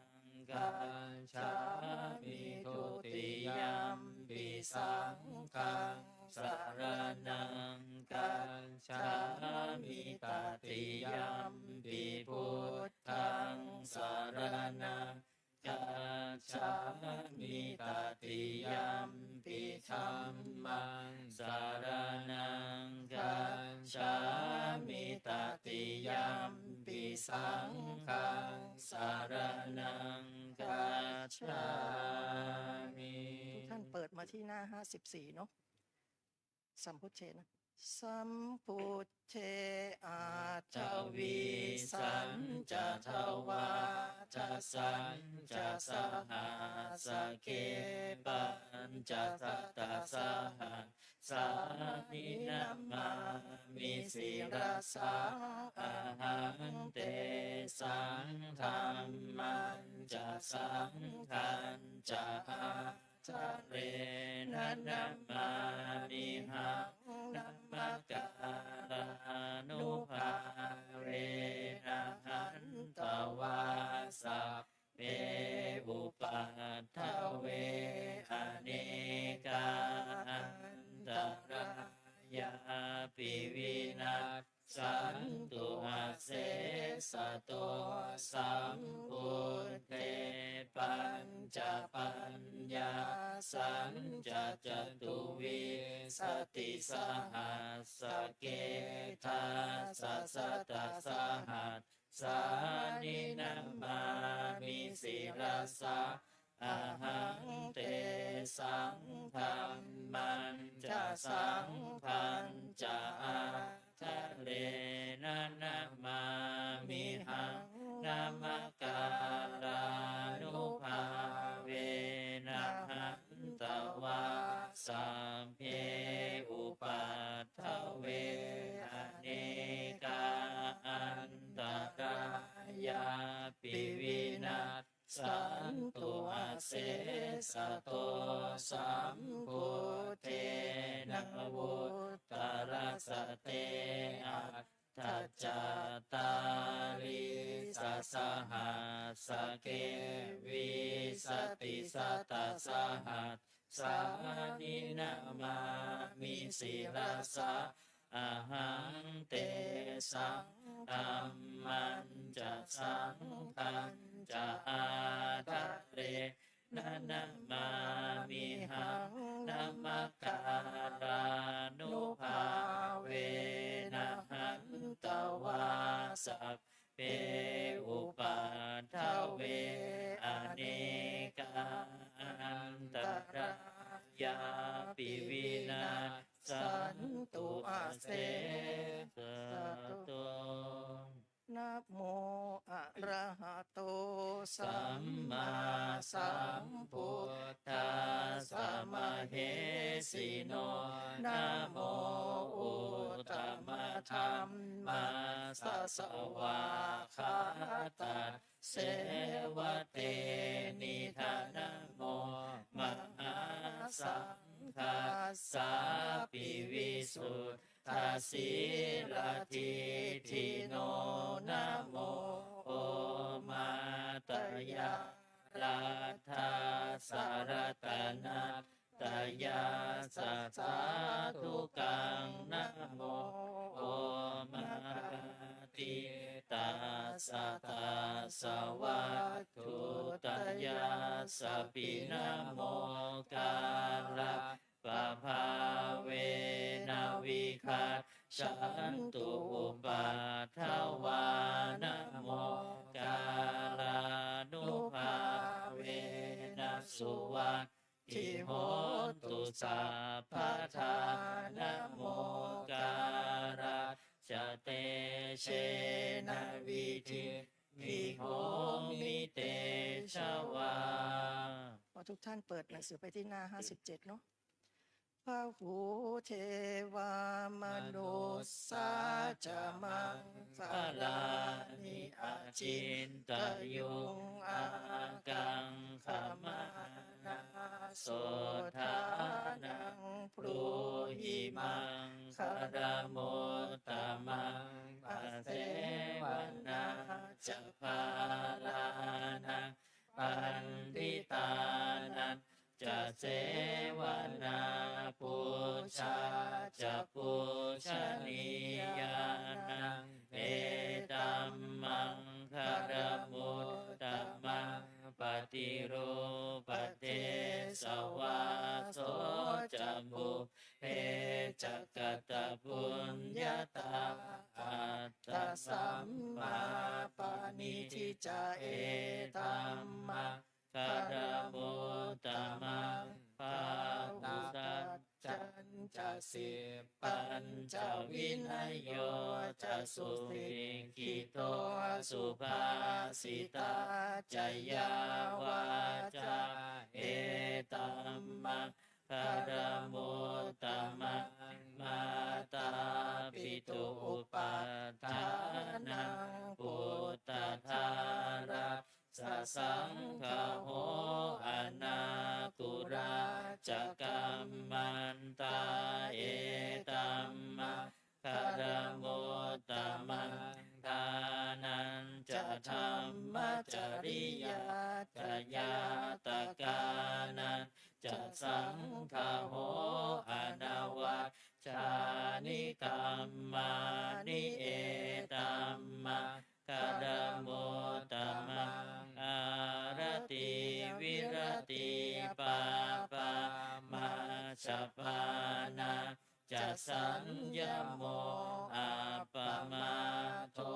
gacchāmi. Dutiyampi saṅghaṃ saraṇaṃ gacchāmi. Tatiyampi buddhaṃ saraṇaṃ gacchāmi. Tatiyampi dhammaṃ saraṇaṃ gacchāmi. Tatiyampi saṅghaṃ saraṇaṃ gacchāmi. ทุกท่านเปิดมาที่หน้า ห้าสิบสี่ เนาะ Sambuddhe นะ Sambuddhe aṭṭhavīsañca dvādasañca sahassake pañcasatasahassāni namāmi sirasā ahaṃ. Tesaṃ dhammañca saṅghañca ādarena namāmihaṃ. Namakārānubhāvena hantvā sabbe upaddave anekā antarāyāpi vinassantu asesato. Sambuddhe pañcapaññāsañca catuvīsatisahassake dasasatasahassāni namāmi sirasā ahaṃ. Tesaṃ dhammañca saṅghañca ādarena namāmihaṃ. Namakārānubhāvena hantvā sabbe upaddave anekā antarāyāpi vinassantu asesato. Sambuddhe navuttarasate aṭṭhacattāḷīsasahassake vīsatisatasahassāni namāmi sirasā ahaṃ. Tesaṃ dhammañca saṅghañca ādarena namāmihaṃ. Namakārānubhāvena hantvā sabbe upaddave anekā antarāyāpi vinassantu asesato. Namo arahato sammāsambuddhassa mahesino. Namo uttamadhammassa svākkhātasseva tenidha. Namo mahāsaṅghassāpi visuddhasīladiṭṭhino. Namo omātyāraddhassa ratanattayassa sādhukaṃ. Namo omakātītassa tassa vatthuttayassapi. Namokārappabhāvena vigacchantu upaddavā. Namokārānubhāvena suvatthi hotu sabbadā. Namokārassa tejena vidhimhi homi tejavā. ขอทุกท่านเปิดหนังสือไปที่หน้า ห้าสิบเจ็ด เนาะ Bahū devā manussā ca maṅgalāni acintayuṃ ākaṅkhamānā sotthānaṃ brūhi maṅgalamuttamaṃ. Asevanā ca bālānaṃ paṇḍitānañca sevanā pūjā ca pūjanīyānaṃ etam maṅgalamuttamaṃ. Paṭirūpadesavāso ca pubbe ca katapuññatā attasammāpaṇidhi ca etam maṅgalamuttamaṃ. Bāhusaccañca ca sippañca vinayo ca susikkhito subhāsitā ca yā vācā etammaṅgalamuttamaṃ. Mātāpituupaṭṭhānaṃ puttadārassa saṅgaho anākulā ca kammantā etammaṅgalamuttamaṃ. Dānañca dhammacariyā ca ñātakānañca saṅgaho anavajjāni kammāni etammaṅgalamuttamaṃ. Āratī viratī pāpā majjapānā ca saññamo appamādo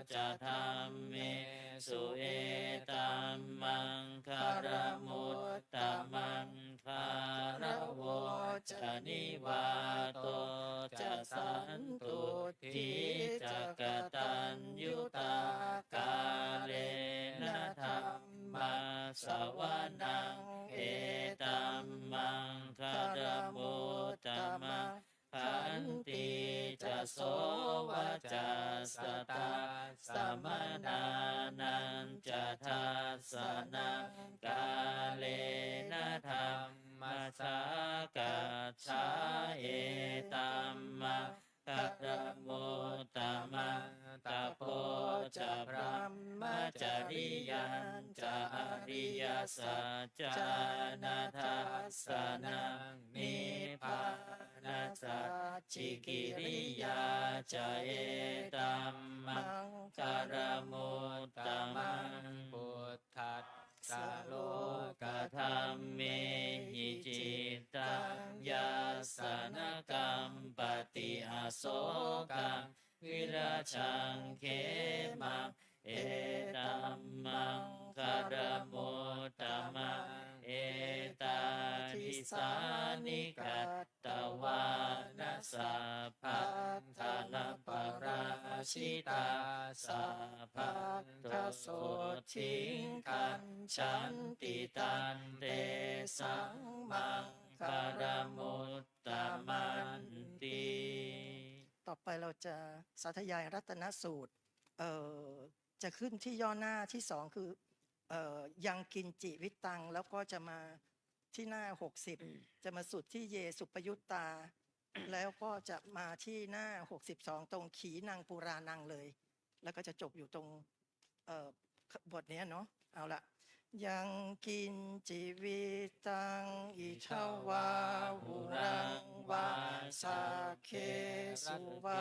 ca dhammesu etammaṅgalamuttamaṃ. Gāravo ca nivāto ca santuṭṭhī ca kataññutā kālena dhammassavanaṃ etammaṅgalamuttamaṃ. Khantī ca sovacassatā samaṇānañca dassanaṃ kālena dhammasākacchā etammaṅgalamuttamaṃ. Tapo ca brahmacariyañca ariyasaccāna dassanaṃ nibbānasacchikiriyā ca etammaṅgalamuttamaṃ. Buddhassa lokadhammehi cittaṃ yassa na kampati asokaṃ virajaṃ khemaṃ etammaṅgalamuttamaṃ. Etādisāni katvāna sabbatthamaparājitā sabbattha sotthiṃ gacchanti tantesaṃ maṅgalamuttamanti. ต่อไปเราจะสาธยายรัตนสูตร เอ่อ จะขึ้นที่ย่อหน้าที่สองคือ เอ่อ ยังกิญจิวิตตัง แล้วก็จะมาที่หน้าหกสิบ จะมาสุดที่เยสุปปยุตตา แล้วก็จะมาที่หน้าหกสิบสอง ตรงขีณังปุราณังเลย แล้วก็จะจบอยู่ตรง เอ่อ บทเนี้ยเนาะ เอาละ Yaṅkiñci vittaṃ idha vā huraṃ vā saggesu vā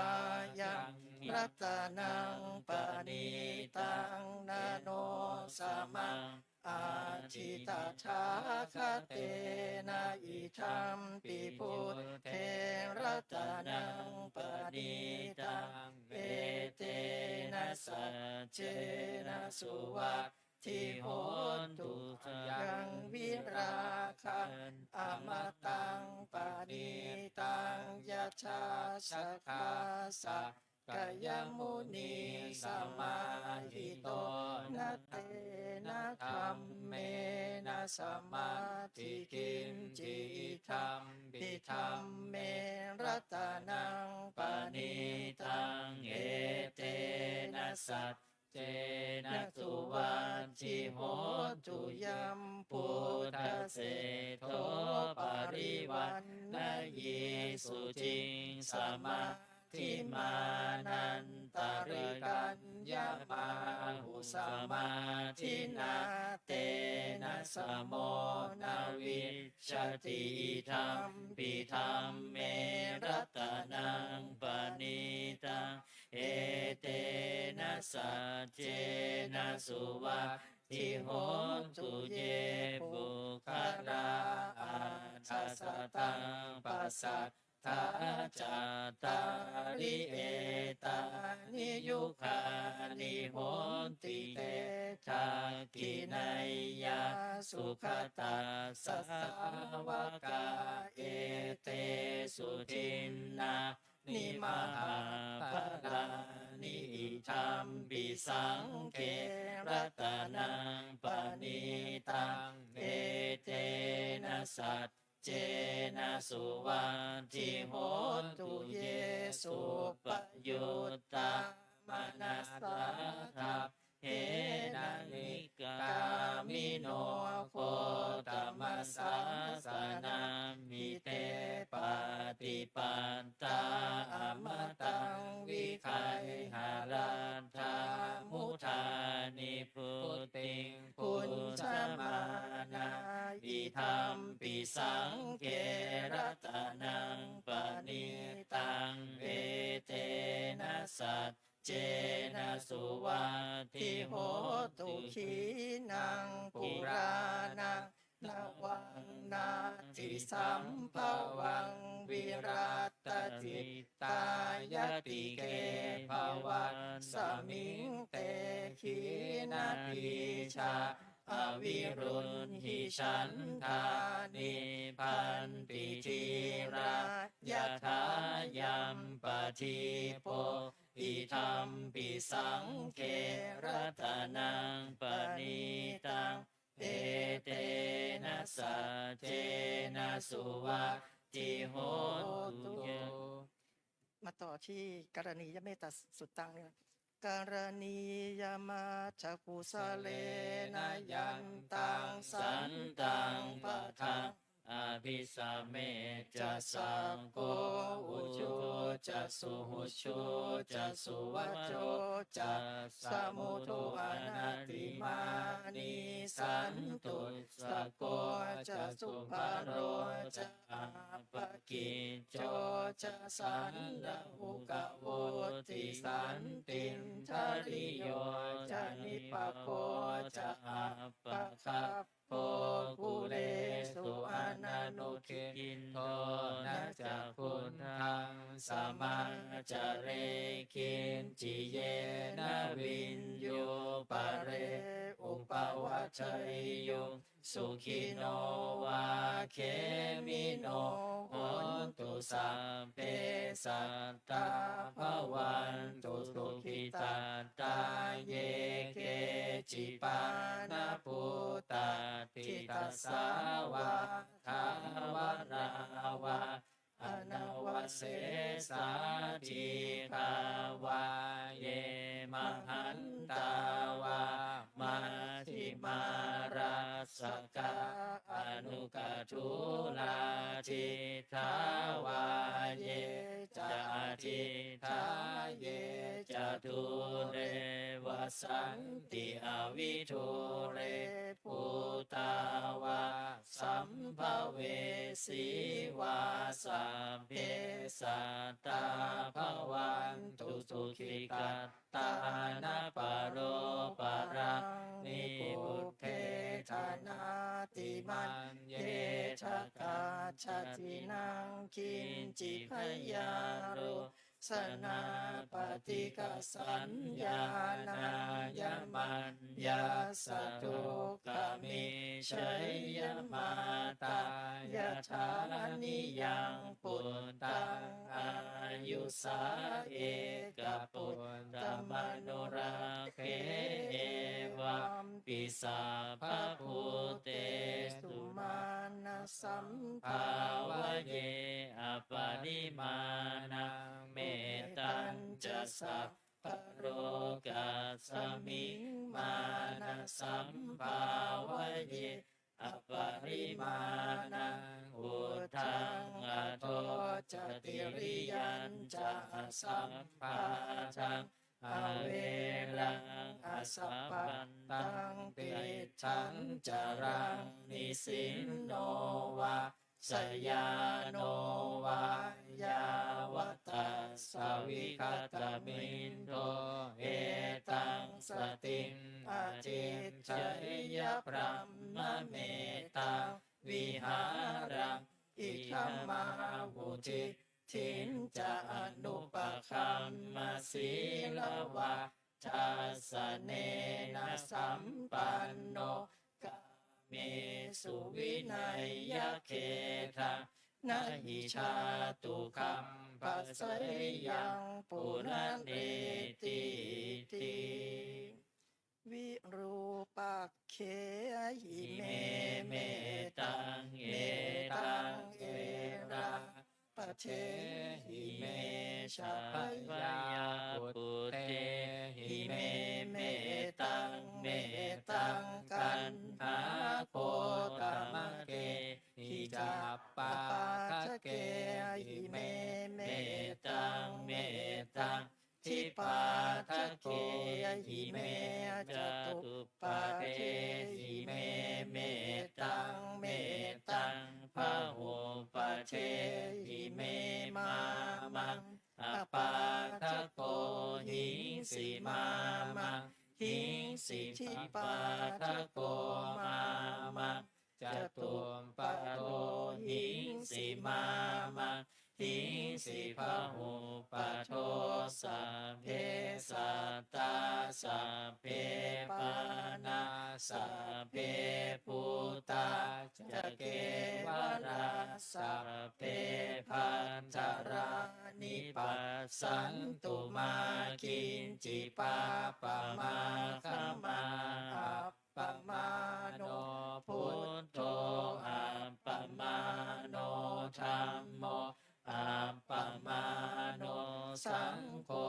yaṃ ratanaṃ paṇītaṃ na no samaṃ atthi tathāgatena idampi buddhe ratanaṃ paṇītaṃ etena saccena suvatthi hotu. Yaṃ virāgaṃ amataṃ paṇītaṃ yadajjhagā sakyamunī samāhito na tena dhammena samatthi kiñci idampi dhamme ratanaṃ paṇītaṃ etena saccena suvatthi hotu. Yaṃ buddhaseṭṭho parivaṇṇayī suciṃ samādhimānantarikaññamāhu samādhinā tena samo na vijjati idampi dhamme ratanaṃ paṇītaṃ etena saccena suvatthi hotu. Ye puggalā aṭṭha sataṃ pasatthā cattāri etāni yugāni honti te dakkhiṇeyyā sugatassa sāvakā, etesu dinnā ni mahapphalāni. Idampi saṅghe ratanaṃ paṇītaṃ, etena saccena suvatthi hotu. Ye suppayuttā manasā daḷ hena nikkāmino gotamasāsanamhi, te pattipattā amataṃ vigayha laddhā mudhā nibbutiṃ bhuñjamānā. Idampi saṅghe ratanaṃ paṇītaṃ, etena sac cena suvatthi hotu. Khīṇaṃ purāṇaṃ navaṃ natthi sambhavaṃ, virattacittāyatike bhavasmiṃ, te khīṇabījā aviruḷhichandā nibbanti dhīrā yathāyampadīpo. Idampi saṅghe ratanaṃ paṇītaṃ, etena saccena suvatthi hotu. มาต่อที่กรณียเมตตาสุตตังเนี่ย Karaṇīyamatthakusalena yantaṃ santaṃ padaṃ abhisamecca, sakko ujū ca suhujū ca, suvaco cassa mudu anatimānī. Santussako ca subharo ca, appakicco ca sallahukavutti, santindriyo ca nipako ca, appagabbho kulesu ananugiddho. Na ca khuddaṃ samācare kiñci, yena viññū pare upavadeyyuṃ. Sukhino vā khemino hontu, sabbe sattā bhavantu sukhitattā. Ye keci pāṇabhūtatthi, tasā vā thāvarā vā anavasesā, dīghā vā ye mahantā vā, majjhimā rassakā aṇukathūlā. Diṭṭhā vā ye ca adiṭṭhā, ye ca dūre vasanti avidūre, bhūtā vā sambhavesī vā, sabbe sattā bhavantu sukhitattā. Na paro paraṃ nikubbetha, nātimaññetha katthaci naṃ kiñci, byāro sanā paṭighasaññā, nāññamaññassa dukkhamiccheyya. Mātā yathā niyaṃ puttaṃ, āyusā ekaputtamanurakkhe, evampi sabbabhūtesu, mānasambhāvaye aparimāṇaṃ. Mettañca sabbalokasmiṃ, mānasambhāvaye aparimāṇaṃ, uddhaṃ adho ca tiriyañca, asambādhaṃ averaṃ asapattaṃ. Tiṭṭhaṃ caraṃ nisinno vā, sayāno vā yāvatassa vigatamiddho, etaṃ satiṃ adhiṭṭheyya, brahmametaṃ vihāraṃ idhamāhu. Diṭṭhiñca anupagamma, sīlavā dassanena sampanno, kā mesu vineyya gedhaṃ, na hi jātu gabbhaseyyaṃ punaretīti. Virūpakkhehi me mettaṃ, mettaṃ erāpathehi me, chabyāputtehi me mettaṃ, mettaṃ kaṇhāgotamakhehi ca pādakehi me mettaṃ, mettaṃ dvipādakehi me, catuppadehi me mettaṃ, mettaṃ bahuppadehi me, mā maṃ apādako hiṃsi, mā maṃ hiṃsi, dvipādako mā maṃ catuppado hiṃsi, mā maṃ hiṃsi, bahuppado. Sabbe sattā sabbe pāṇā sabbe bhūtā ca kevalā, sabbe bhadrāni passantu mā kiñci pāpam āgamā. Appamāṇo buddho, appamāṇo dhammo, appamāṇo saṅgho,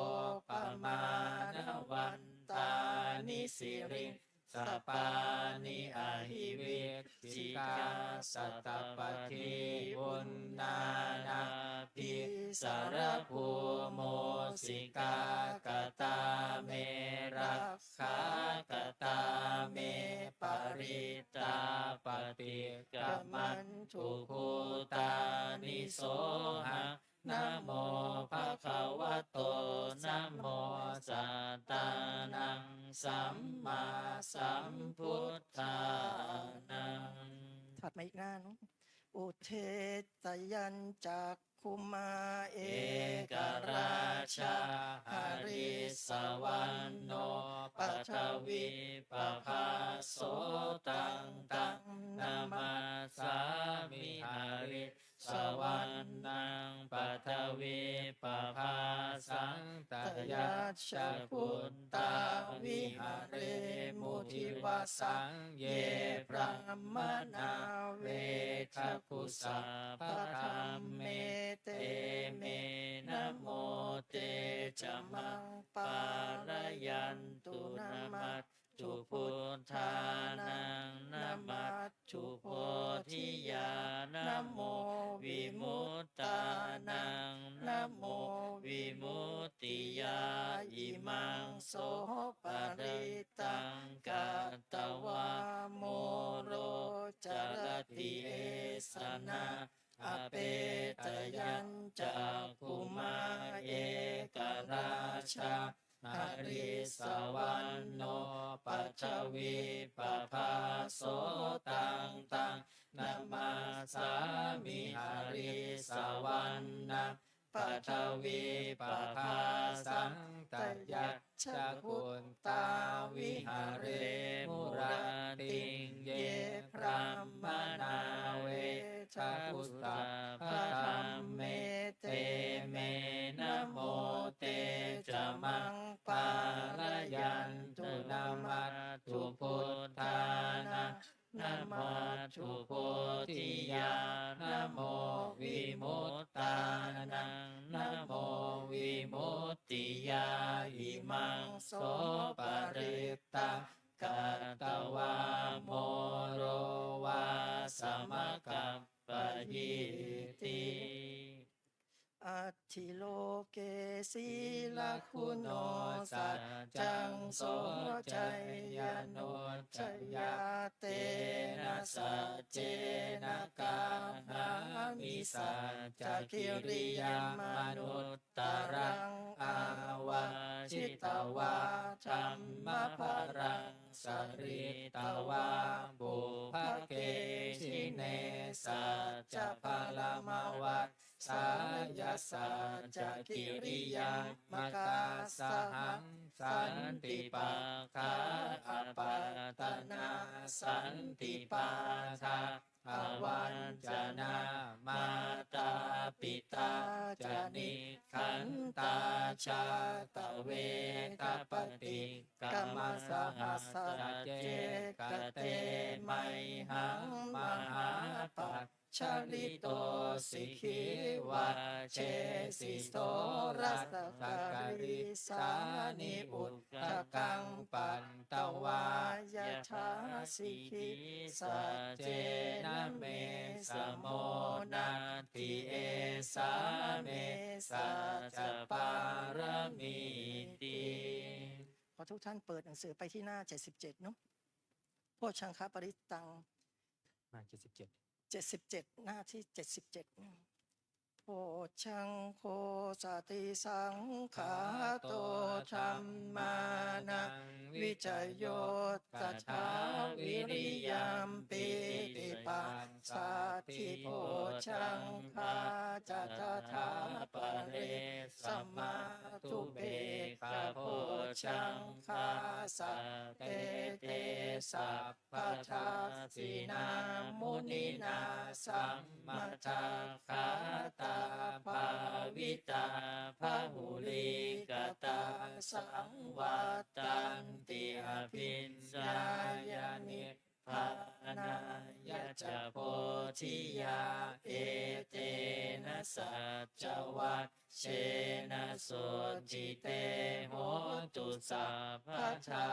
pamāṇavantāni siriṃsapāni ahi vicchikā satapadī uṇṇānābhī sarabū mūsikā. Katā me rakkhā, katā me parittā, paṭikkamantu bhūtāni. Sohaṃ namo bhagavato, namo sattannaṃ sammāsambuddhānaṃ. ถัดมาอีกหน้าเนาะ Udetayañcakkhumā ekarājā harissavaṇṇo paṭhavippabhāso, taṃ taṃ namassāmi harissavaṇṇaṃ paṭhavippabhāsaṃ. Tayajja guttā viharemu divasaṃ, ye brāhmaṇā vedagu sabbadhamme, te me namo te ca maṃ pālayantu. Namat thu buddhānaṃ, namathu bodhiyā, namo vimuttānaṃ, namo vimuttiyā. Imaṃ so parittaṃ katvā moro carati esanā. Apetayañcakkhumā ekarājā harissavaṇṇo paṭhavippabhāso, taṃ taṃ namassāmi harissavaṇṇaṃ paṭhavippabhāsaṃ. Tayajja guttā viharemu rattiṃ, ye brāhmaṇā vedagu sabbadhamme, te me namo te ca maṃ pālayantu. Namathu buddhānaṃ, namathu bodhiyā, namo vimuttānaṃ, namo vimuttiyā. Imaṃ so parittaṃ katvā moro vāsamakappayīti. Atthi loke sīlaguṇo saccaṃ soceyyanuddayā, tena saccena kāhāmi saccakiriyamanuttaraṃ. Āvajjitvā dhammabalaṃ saritvā pubbake jine, saccabalaṃ avas Sāyasacchakiriyāmakā sahaṃ santi pakkhā apattanā santi pādā avañcanā mātā pitā ca nikkhantā jātaveda paṭikkama saha sacce kate mayhaṃ mahāpajjalito sikhī vajjesi sorasa karīsāni udakaṃ patvā yathā sikhī saccena me samo natthi esā me saccapāramīti. ขอทุกท่านเปิดหนังสือไปที่หน้า เจ็ดสิบเจ็ด เนาะ โพชฌังคปริตตัง หน้า เจ็ดสิบเจ็ด เจ็ดสิบเจ็ด หน้าที่ เจ็ดสิบเจ็ด Bojjhaṅgo satisaṅkhāto dhammānaṃ vicayo tathā viriyampīti passaddhi bojjhaṅgā ca tathāpare samādhupekkhabojjhaṅgā sattete sabbadassinā muninā sammadakkhātā bhāvitā bahulīkatā saṃvattanti abhiññāya nibbānāya ca bodhiyā. Etena saccavajjena sotthi te hotu sabbadā.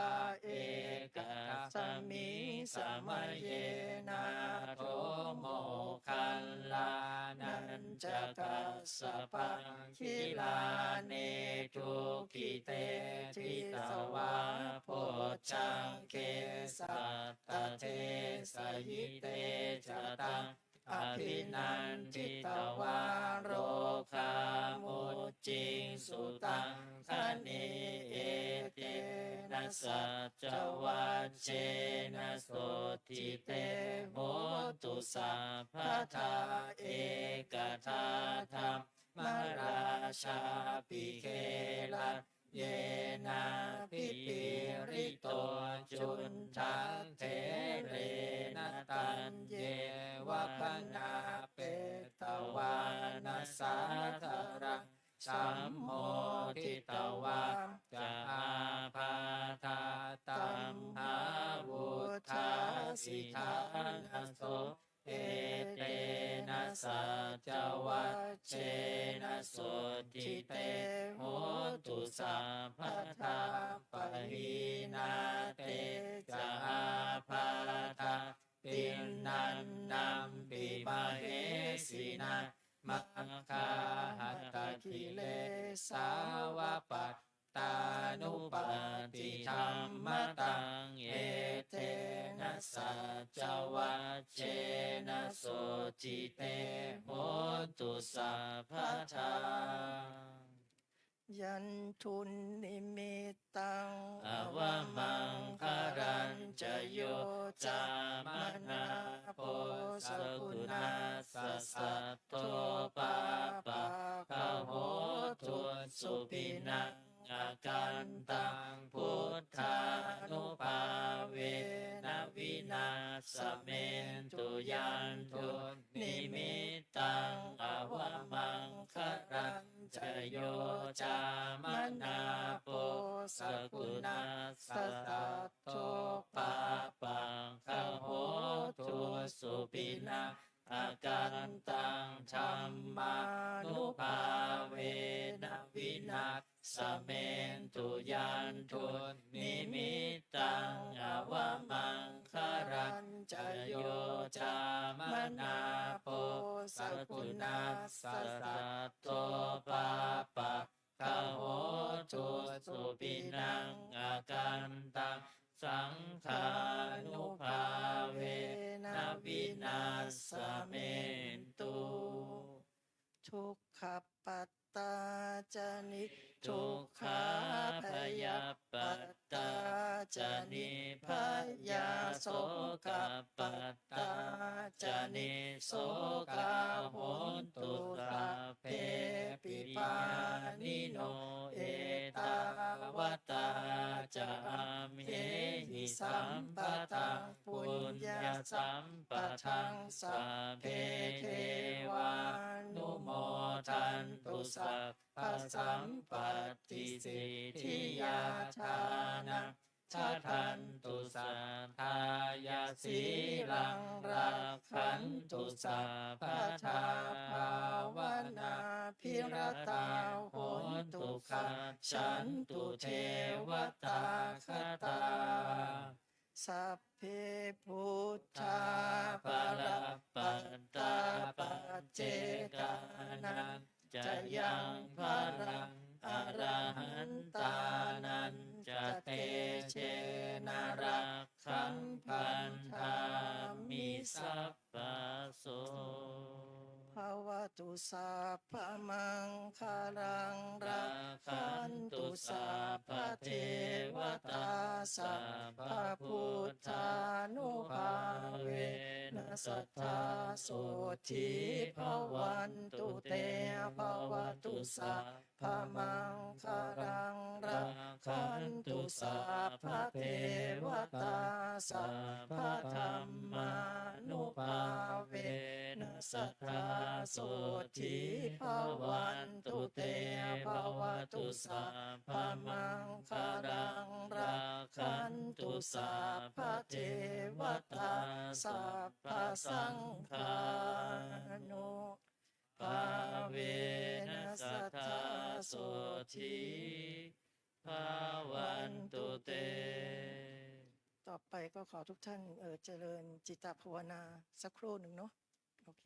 Ekasmiṃ samaye nātho moggallānañca kassapaṃ gilāne dukkhite disvā bojjhaṅge satta desayi. Te ca taṃ abhinanditvā rogā mucciṃsu taṅkhaṇe. Etena saccavajjena sotthi te hotu sabbadā. Ekadā dhammarājāpi gelaññenābhipīḷito cundattherena taññeva bhaṇāpetvāna sādaraṃ sammoditvā ca ābādhā tamhā vuṭṭhāsi ṭhānaso. Etena saccavajjena sotthi te hotu sabbadā. Pahīnā te ca ābādhā tiṇṇannampi mahesinaṃ maggāhatakilesāva pattānuppattidhammataṃ. Etena saccavajjena sotthi te hotu sabbadā. Yaṃ dunnimittaṃ avamaṅgalañca yo cāmanāpo sakuṇassa saddo pāpaggaho dussupinaṃ akantaṃ buddhānubhāvena vināsamentu. Yaṃ dunnimittaṃ avamaṅgalañca yo cāmanāpo sakuṇassa saddo pāpaggaho dussupinaṃ akantaṃ dhammānubhāvena vināsamentu. Yaṃ dunnimittaṃ avamaṅgalañca yo cāmanāpo sakuṇassa saddo pāpaggaho dussupinaṃ akantaṃ saṅghānubhāvena vināsamentu. Dukkhappattā ca niddukkhā bhayappattā ca nibbhayā, sokappattā ca nissokā hontu sabbepi pāṇino. Ettāvatā ca amhehi sambhataṃ puññasampadaṃ sabbe devānumodantu sabbasampattisiddhiyā. Dānaṃ dadantu saddhāya, sīlaṃ rakkhantu sabbadā, bhāvanābhiratā hontu, gacchantu devatāgatā. Sabbe buddhā balappattā, paccekānañca yaṃ balaṃ, arahantānañca tejena, rakkhaṃ bandhāmi sabbaso. Bhavatu sabbamaṅgalaṃ, rakkhantu sabbadevatā, sabbabuddhānubhāvena sadā sotthī bhavantu te. Bhavatu sabbamaṅgalaṃ, rakkhantu sabbadevatā, sabbadhammānubhāvena sadā sotthī bhavantu te. Bhavatu sabbamaṅgalaṃ, rakkhantu sabbadevatā, sabbasaṅghānubhāvena sadā sotthī bhavantu te. ต่อไปก็ขอทุกท่าน เอ่อ เจริญจิตตภาวนาสักครู่หนึ่งเนาะ โอเค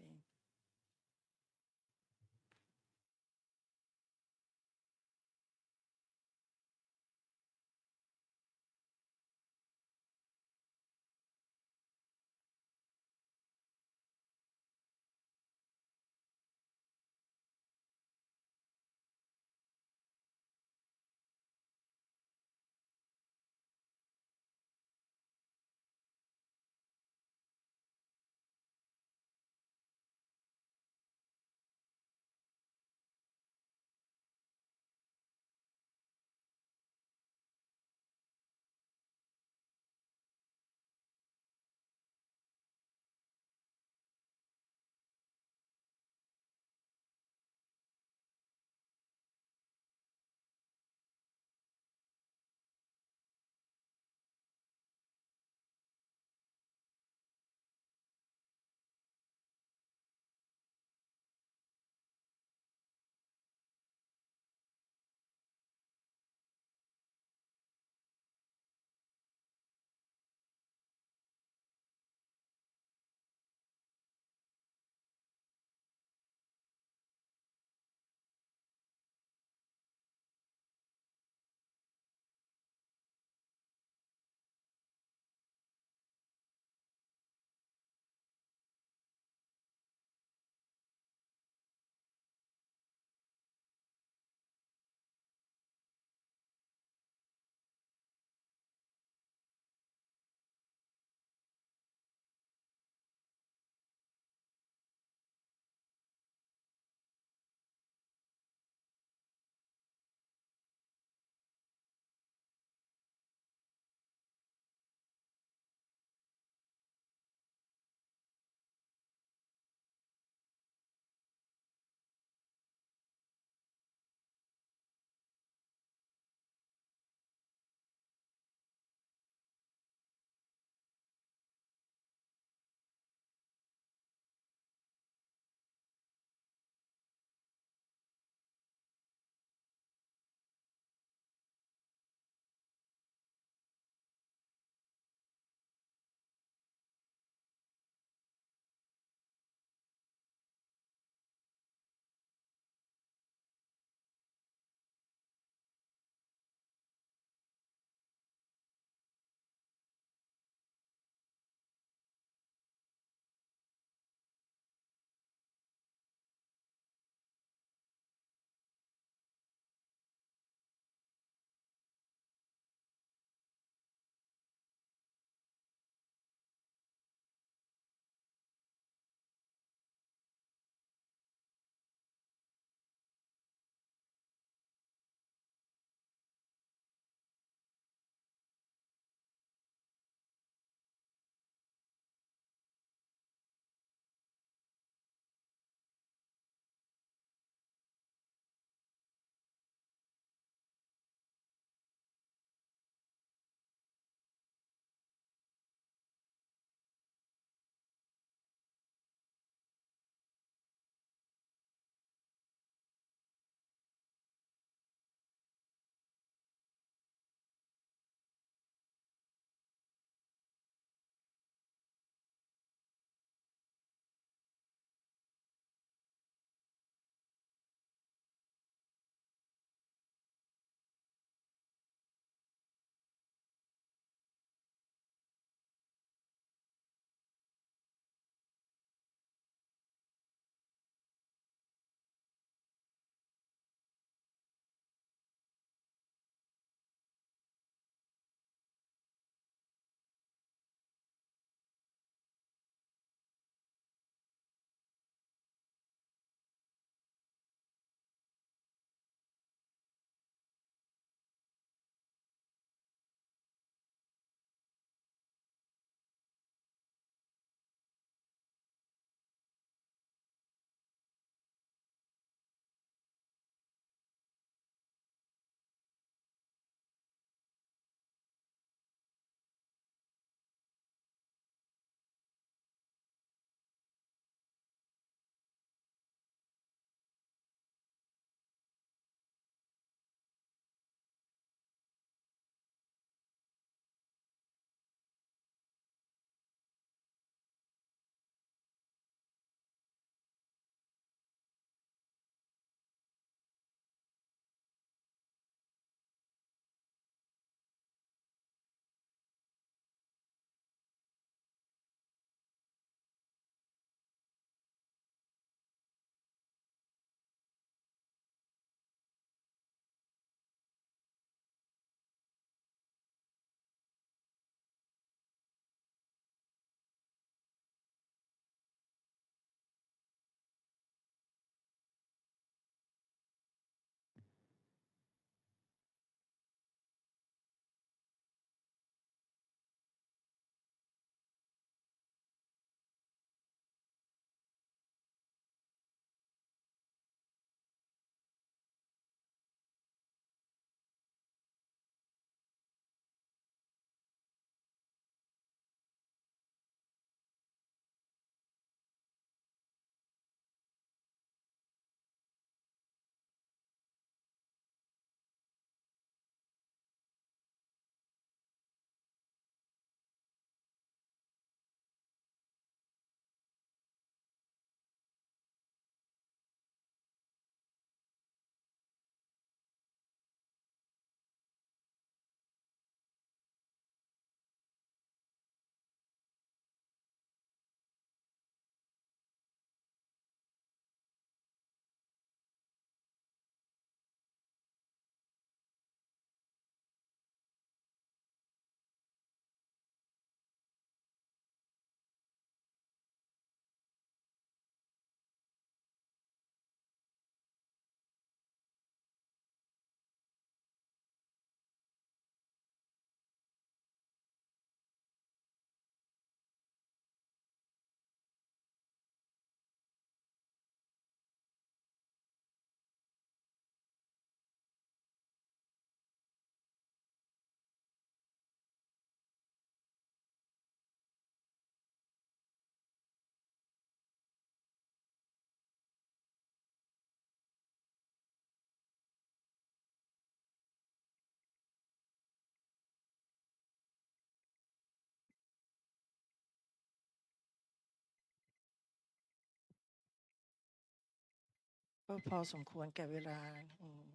ก็พอสมควรแก่เวลา อืม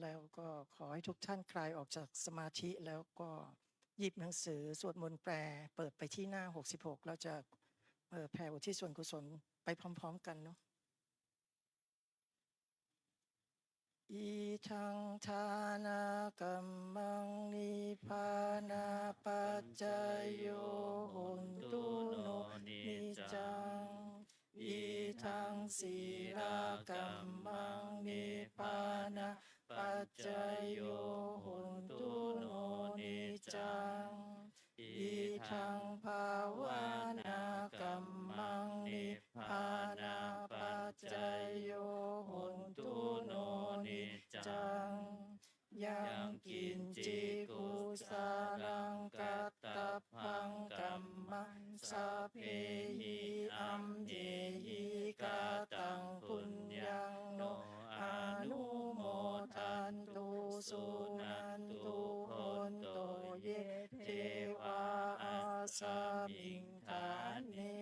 แล้วก็ขอให้ทุกท่านคลายออกจากสมาธิ แล้วก็หยิบหนังสือสวดมนต์แปล เปิดไปที่หน้า หกสิบหก เราจะ เอ่อ แผ่อุทิศส่วนกุศลไปพร้อมๆ กันเนาะ Idaṃ dānakammaṃ nibbānapaccayo hotu no niccaṃ. Idaṃ sīlakammaṃ nibbānapaccayo hotu no niccaṃ. Idaṃ bhāvanākammaṃ nibbānapaccayo hotu no niccaṃ. Yaṃ kiñci kusalaṃ kattabbaṃ kammaṃ sabbehi amhehi kataṃ puññaṃ no anumodantu suṇantu bhonto ye devā asmiṃ ṭhāne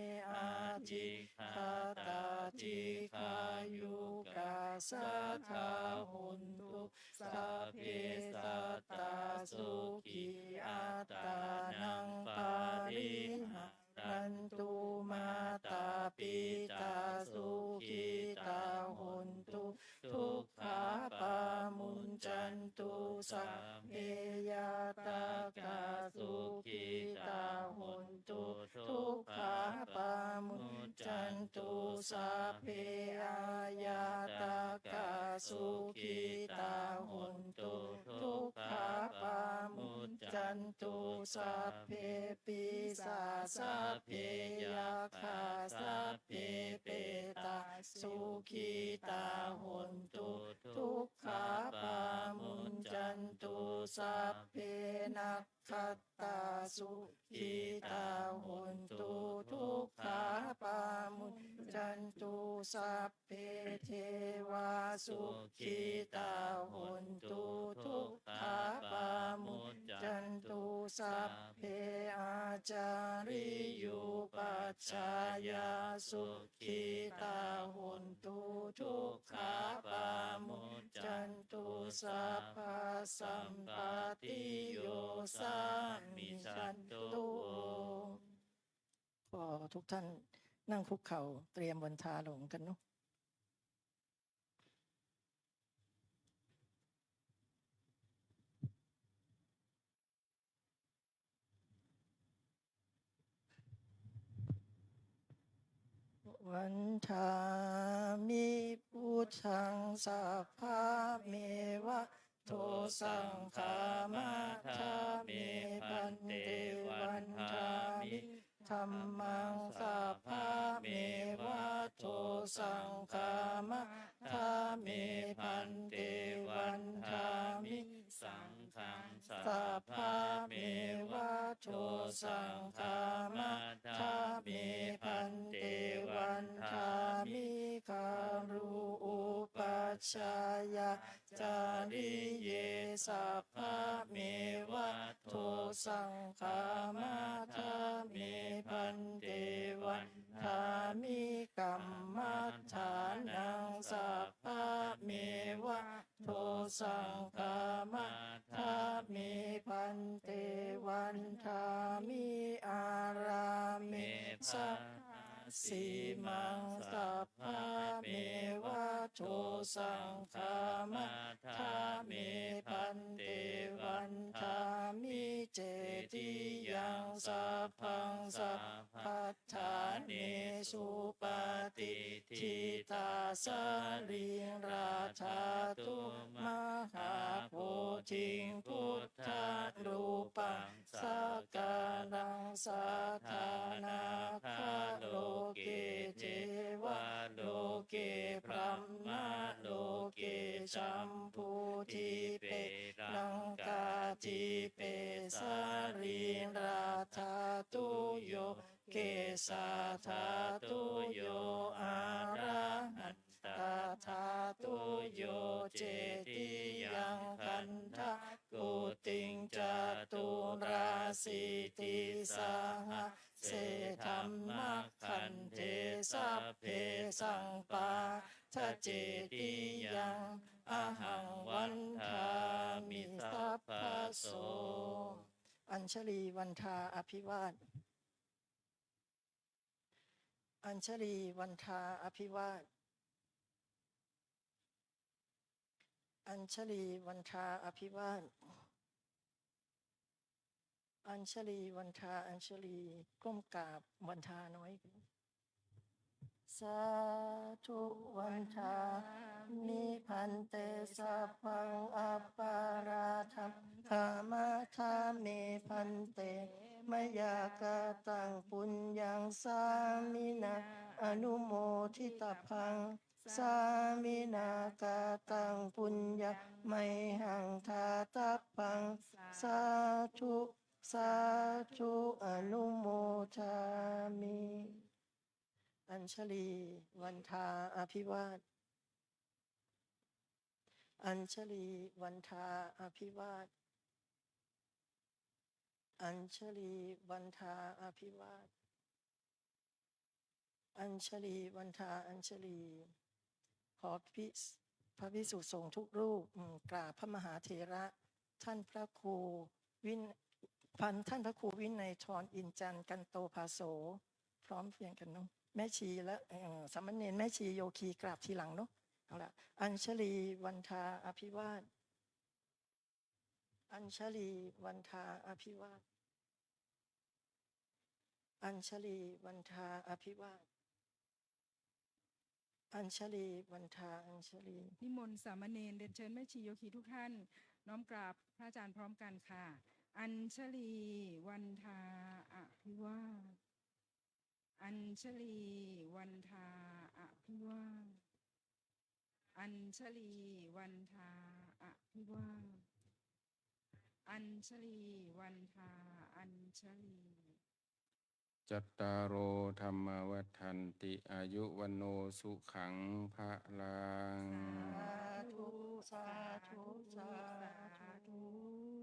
adhigatā dīghāyukā sadā hontu. Sabbe sattā sukhī attānaṃ pariharantu. Mātā pitā sukhitā hontu, dukkhā pamuñcantu. Sabbe ñātakā sukhitā hontu, dukkhā pamuñcantu. Sabbe aññātakā sukhitā hontu, dukkhā pamuñcantu. Sabbe pisā sabbe yakkhā sabbe petā sukhitā hontu, dukkhā pamuñcantu. Sabbe nakkhattā sukhitā hontu, dukkhā pamuñcantu. Sabbe devā sukhitā hontu, dukkhā pamuñcantu. Sabbe ācariyupajjhāyā sukhitā hontu, dukkhā pamuñcantu. Sabbasampattiyo samijjhantu. ขอทุกท่านนั่งคุกเข่าเตรียมวันทาหลงกันเนาะ Vandāmi buddhaṃ sabbameva to saṅghaṃ matha me bhante. Vandāmi dhammaṃ sabbameva to saṅghaṃ matha me bhante. Vandāmi saṅghaṃ sabbameva to saṅghaṃ matha me bhante. Vandāmi garu upajjhāyā cariye sabbameva to saṅghaṃ matha me bhante. Vandāmi kammaṭṭhānaṃ sabbameva to saṅghaṃ matha me bhante. Vandāmi ārāme saha sīmaṃ sabbameva to saṅghaṃ matha me bhante. Vandāmi cetiyaṃ sabbaṃ sabbadhānesu patiṭṭhitā sārīrā dhātu mahābodhiṃ buddharūpaṃ sakalaṃ sadā nāgā loke devā loke brahmā loke jambudīpe laṅkādīpe sārīrā dhātuyo kesā dhātuyo arahan tā dhātuyo cetiyaṃ gandhakuṭiṃ caturāsītisahase dhammakkhandhe sabbesaṃ pā buddhacetiyaṃ ahaṃ vandāmi sabbaso. Añjalī vandā abhivād. Añjalī vandā abhivād. Añjalī vandā abhivād. Añjalī vandā, añjalī ก้มกราบ vandā น้อย Sādhu vandāmi bhante sabbaṃ aparādhaṃ khamatha me bhante, mayā kataṃ puññaṃ sāminā anumoditabbaṃ, sāminā kataṃ puññaṃ mayhaṃ dātabbaṃ, sādhu sādhu anumodāmi. Añjalī vandā abhivād. Añjalī vandā abhivād. Añjalī vandā abhivād. Añjalī vandā añjalī. ขอพิ- พระภิกษุสงฆ์ทุกรูป อืม กราบพระมหาเถระ ท่านพระครูวิน- พัน- ท่านพระครูวินัยทร อินจันทร์ กันโตภาโส พร้อมเพรียงกันเนาะ แม่ชีและ เอ่อ สามเณร แม่ชี โยคี กราบทีหลังเนาะ เอาละ Añjalī vandā abhivād. Añjalī vandā abhivād. Añjalī vandā abhivād. Añjalī vandā añjalī. นิมนต์สามเณร เรียนเชิญแม่ชี โยคี ทุกท่าน น้อมกราบพระอาจารย์พร้อมกันค่ะ Añjalī vandā abhivād. Añjalī vandā abhivād. Añjalī vandā abhivād. Añjalī vandā añjalī. Cattāro dhammā vaḍḍhanti, āyu vaṇṇo sukhaṃ balaṃ. Sādhu, sādhu, sādhu.